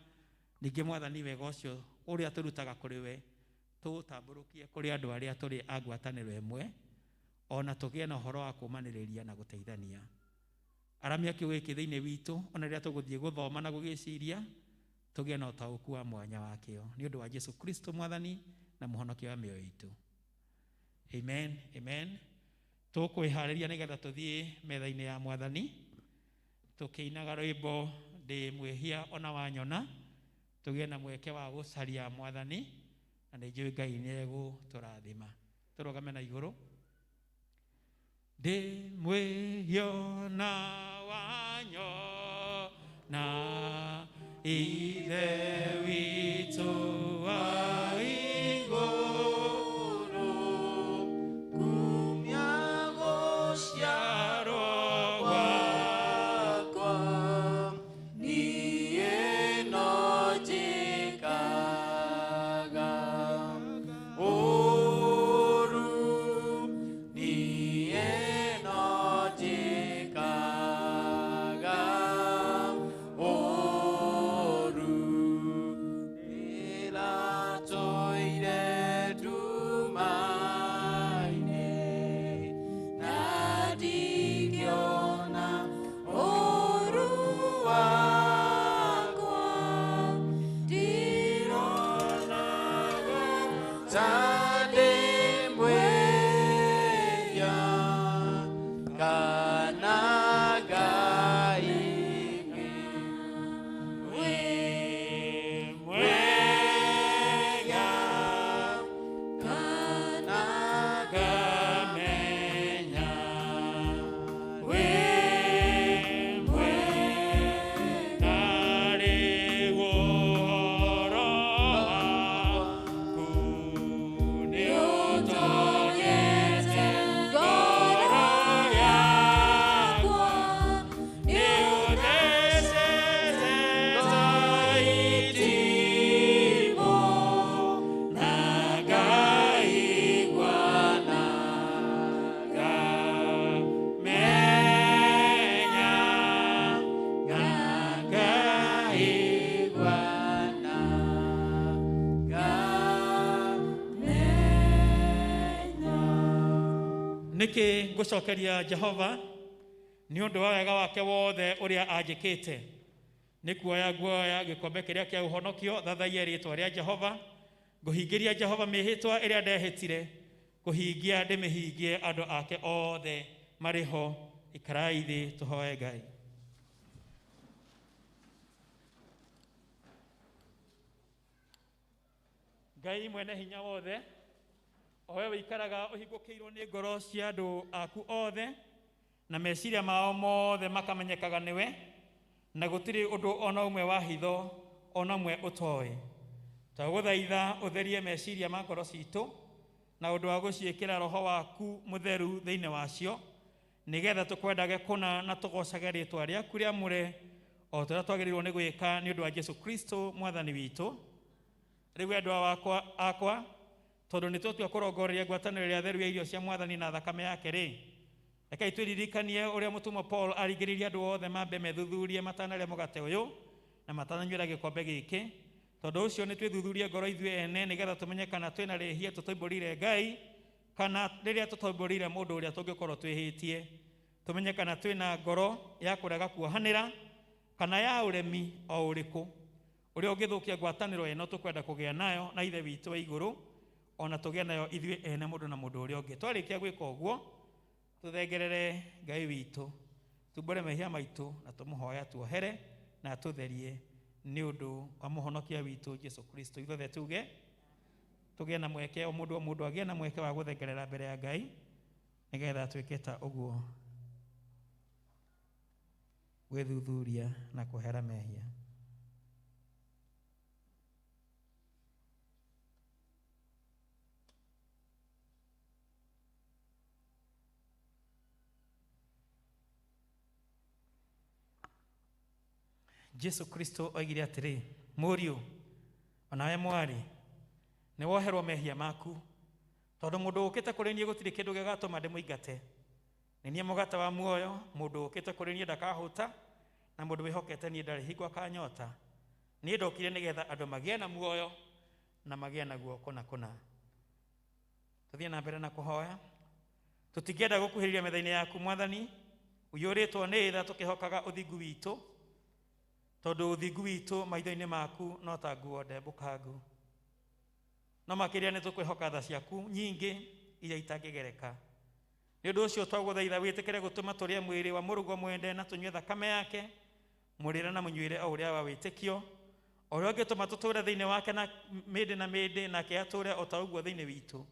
ningĩ mwathani wega ũcio ũrĩa tũrutaga kũrĩ we tũũtambũrũkie kũrĩ andũ arĩa tũrĩ a ngwatanĩro ĩmwe, ona tũgĩe na ũhoro wa kũũmanĩrĩria na gũteithania. Aramia kiugo gĩkĩ thĩinĩ witũ, ona rĩrĩa tũgũthiĩ gũthoma na gũgĩciria, tũgĩe na ũtaũku wa mwanya wakĩo, nĩ ũndũ wa Jesu Kristo mwathani na mũhonokia wa mĩoyo itũ. Amen, amen. Tũkwĩharĩria nĩgetha tũthiĩ metha-inĩ ya mwathani tũkĩinaga rwĩmbo ndĩ mwĩhia ona wanyona, tũgĩe na mweke wa gũcaria mwathani, na nĩ njũĩ Ngai nĩ egũtũrathima. Tũrũgame na igũrũ. Ndĩ mwĩhia ona wanyona, Ithe witũ wa igũrũ,
kumia gũciarwo gwakwa, niĩ no njĩkaga ũũru, niĩ no njĩkaga ũũru, ndĩratũire nduma-inĩ, na ndingĩona ũũru wakwa, ndironaga ta ndĩ mwĩhia, kana Ngai wĩ mwega, kana ngamenya wĩ mwega,
narĩ ũhoro waku nĩũtonyete ngoro yakwa, nĩũthecete ta itimũ, na ngaigua na ngamenya, na ngaigua na
ngamenya.
Nĩkĩ ngũcokeria Jehova nĩ ũndũ wa wega wake wothe ũrĩa anjĩkĩte? Nĩ kuoya nguoya gĩkombe kĩrĩa kĩa ũhonokio, thathaiye rĩĩtwa rĩa Jehova, ngũhingĩria Jehova mĩhĩtwa ĩrĩa ndehĩtire, kũhingia ndĩmĩhingie andũ ake othe marĩ ho. Ikarai thĩ tũhoe Ngai. Ngai mwene hinya wothe, o we wĩikaraga ũhingũkĩirwo nĩ ngoro cia andũ aku othe, na meciria mao mothe makamenyekaga nĩwe, na gũtirĩ ũndũ ona ũmwe wa hitho ona ũmwe ũtoĩ. Twagũthaitha ũtherie meciria ma ngoro citũ na ũndũ wa gũciĩkĩra roho waku mũtheru thĩinĩ wacio, nĩgetha tũkwendage kũna na tũgocage rĩĩtwa rĩaku rĩamũre o ta ũrĩa twagĩrĩirwo nĩ gwĩka nĩ ũndũ wa Jesu Kristo mwathani witũ. Rĩu endwa akwa, tondũ nĩ tũtua kũrongoreria ngwatanĩro ĩrĩa theru ya irio cia mwathani na thakame yake rĩ, rekei twĩririkanie ũrĩa mũtũmwo Paul aringĩrĩirie andũ othe mambe methuthurie matanarĩa mũgate ũyũ na matananyuĩra gĩkombe gĩkĩ. Tondũ ũcio nĩ twĩthuthurie ngoro ithuĩ ene, nĩgetha tũmenye kana twĩna rĩhia tũtoimbũrĩire Ngai, kana rĩrĩa tũtoimbũrĩire mũndũ ũrĩa tũngĩkorwo twĩhĩtie. Tũmenye kana twĩna ngoro ya kũrega kuohanĩra kana ya ũremi o ũrĩkũ ũrĩa ũngĩthũkia ngwatanĩro ĩno tũkwenda kũgĩa nayo na Ithe witũ wa igũrũ, ona tũgĩe nayo ithuĩ ene mũndũ na mũndũ ũrĩa ũngĩ. Twarĩkia gwĩka ũguo, Tũthengerere Ngai witũ, tumbũre mehia maitũ na tũmũhoya tuohere na atũtherie nĩ ũndũ wa mũhonokia witũ Jesu Kristo. Ithuothe tuge tũgĩe na mweke, o mũndũ o mũndũ agĩe na mweke wa gũthengerera mbere ya Ngai nĩgetha twĩke ta ũguo, gwĩthuthuria na kũhera mehia. Jesu Kristo oigire atĩrĩ, mũriũ onawe mwarĩ, nĩ woherwo mehia maku, tondũ mũndũ ũkĩte kũrĩ niĩ gũtirĩ kĩndũ gĩgatũma ndĩmũingate. Nĩ niĩ mũgate wa muoyo, mũndũ ũkĩte kũrĩ niĩ ndakahũta, na mũndũ wĩhokete niĩ ndarĩ hingo akanyota. Niĩ ndokire nĩgetha andũ magĩe na muoyo na magĩe naguo kũna kũna. Tũthiĩ na mbere na kũhoya. Tũtingĩenda gũkuhĩrĩria metha-inĩ yaku Mwathani, ũiyũrĩtwo nĩ tha tũkĩhokaga ũthingu witũ, tondũ ũthingu witũ maitho-inĩ maku no ta nguo ndembũkangu. No makĩria nĩ tũkwĩhoka tha ciaku nyingĩ iria itangĩgereka. Nĩ ũndũ ũcio twagũthaitha wĩtĩkĩre gũtũma tũrĩe mwĩrĩ wa mũrũguo mwende na tũnyue thakame yake, mũrĩre na mũnyuĩre o ũrĩa wa wĩtĩkio, o ũrĩa ũngĩtũma tũtũũre thĩinĩ wake na mĩndĩ na mĩndĩ, nake atũũre o ta ũguo thĩinĩ witũ.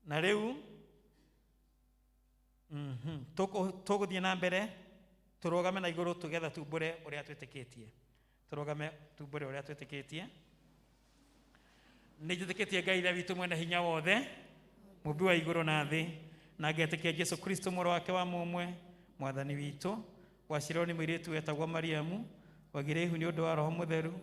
Na rĩu tũgũthiĩ na mbere tũrũgame na igũrũ tũgetha tumbũre ũrĩa twĩtĩkĩtie. Tũrũgame tumbũre ũrĩa twĩtĩkĩtie. Nĩ njĩtĩkĩtie Ngai Ithe witũ mwene hinya wothe, mũmbi wa igũrũ na thĩ, na ngetĩkia Jesu Kristo mũrũ wake wa mũmwe, mwathani witũ, waciarwo nĩ mũirĩtu wetagwo Mariamu, wagĩire ihu nĩ ũndũ wa Roho Mũtheru,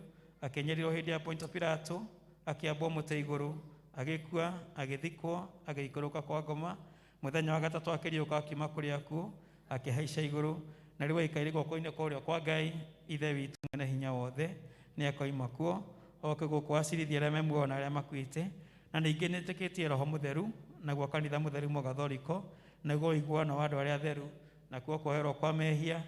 akĩnyarirwo hĩndĩ ya Pontio Pilato, akĩambwo mũtĩ igũrũ, agĩkua, agĩthikwo, agĩikũrũka kwa ngoma, mũthenya wa gatatũ akĩriũka akiuma kũrĩ akuũ, akĩhaica igũrũ, na rĩu aikaire guoko-inĩ kwa ũrĩo kwa Ngai Ithe witũ mwene hinya wothe, nĩ akoima kuo oke gũkũ acirithie arĩa me muoyo na arĩa makuĩte. Na ningĩ nĩtĩkĩtie Roho Mũtheru, naguo kanitha mũtheru mũgathoriko, naguo ũiguano wa andũ arĩa atheru, nakuo kuoherwo kwa mehia,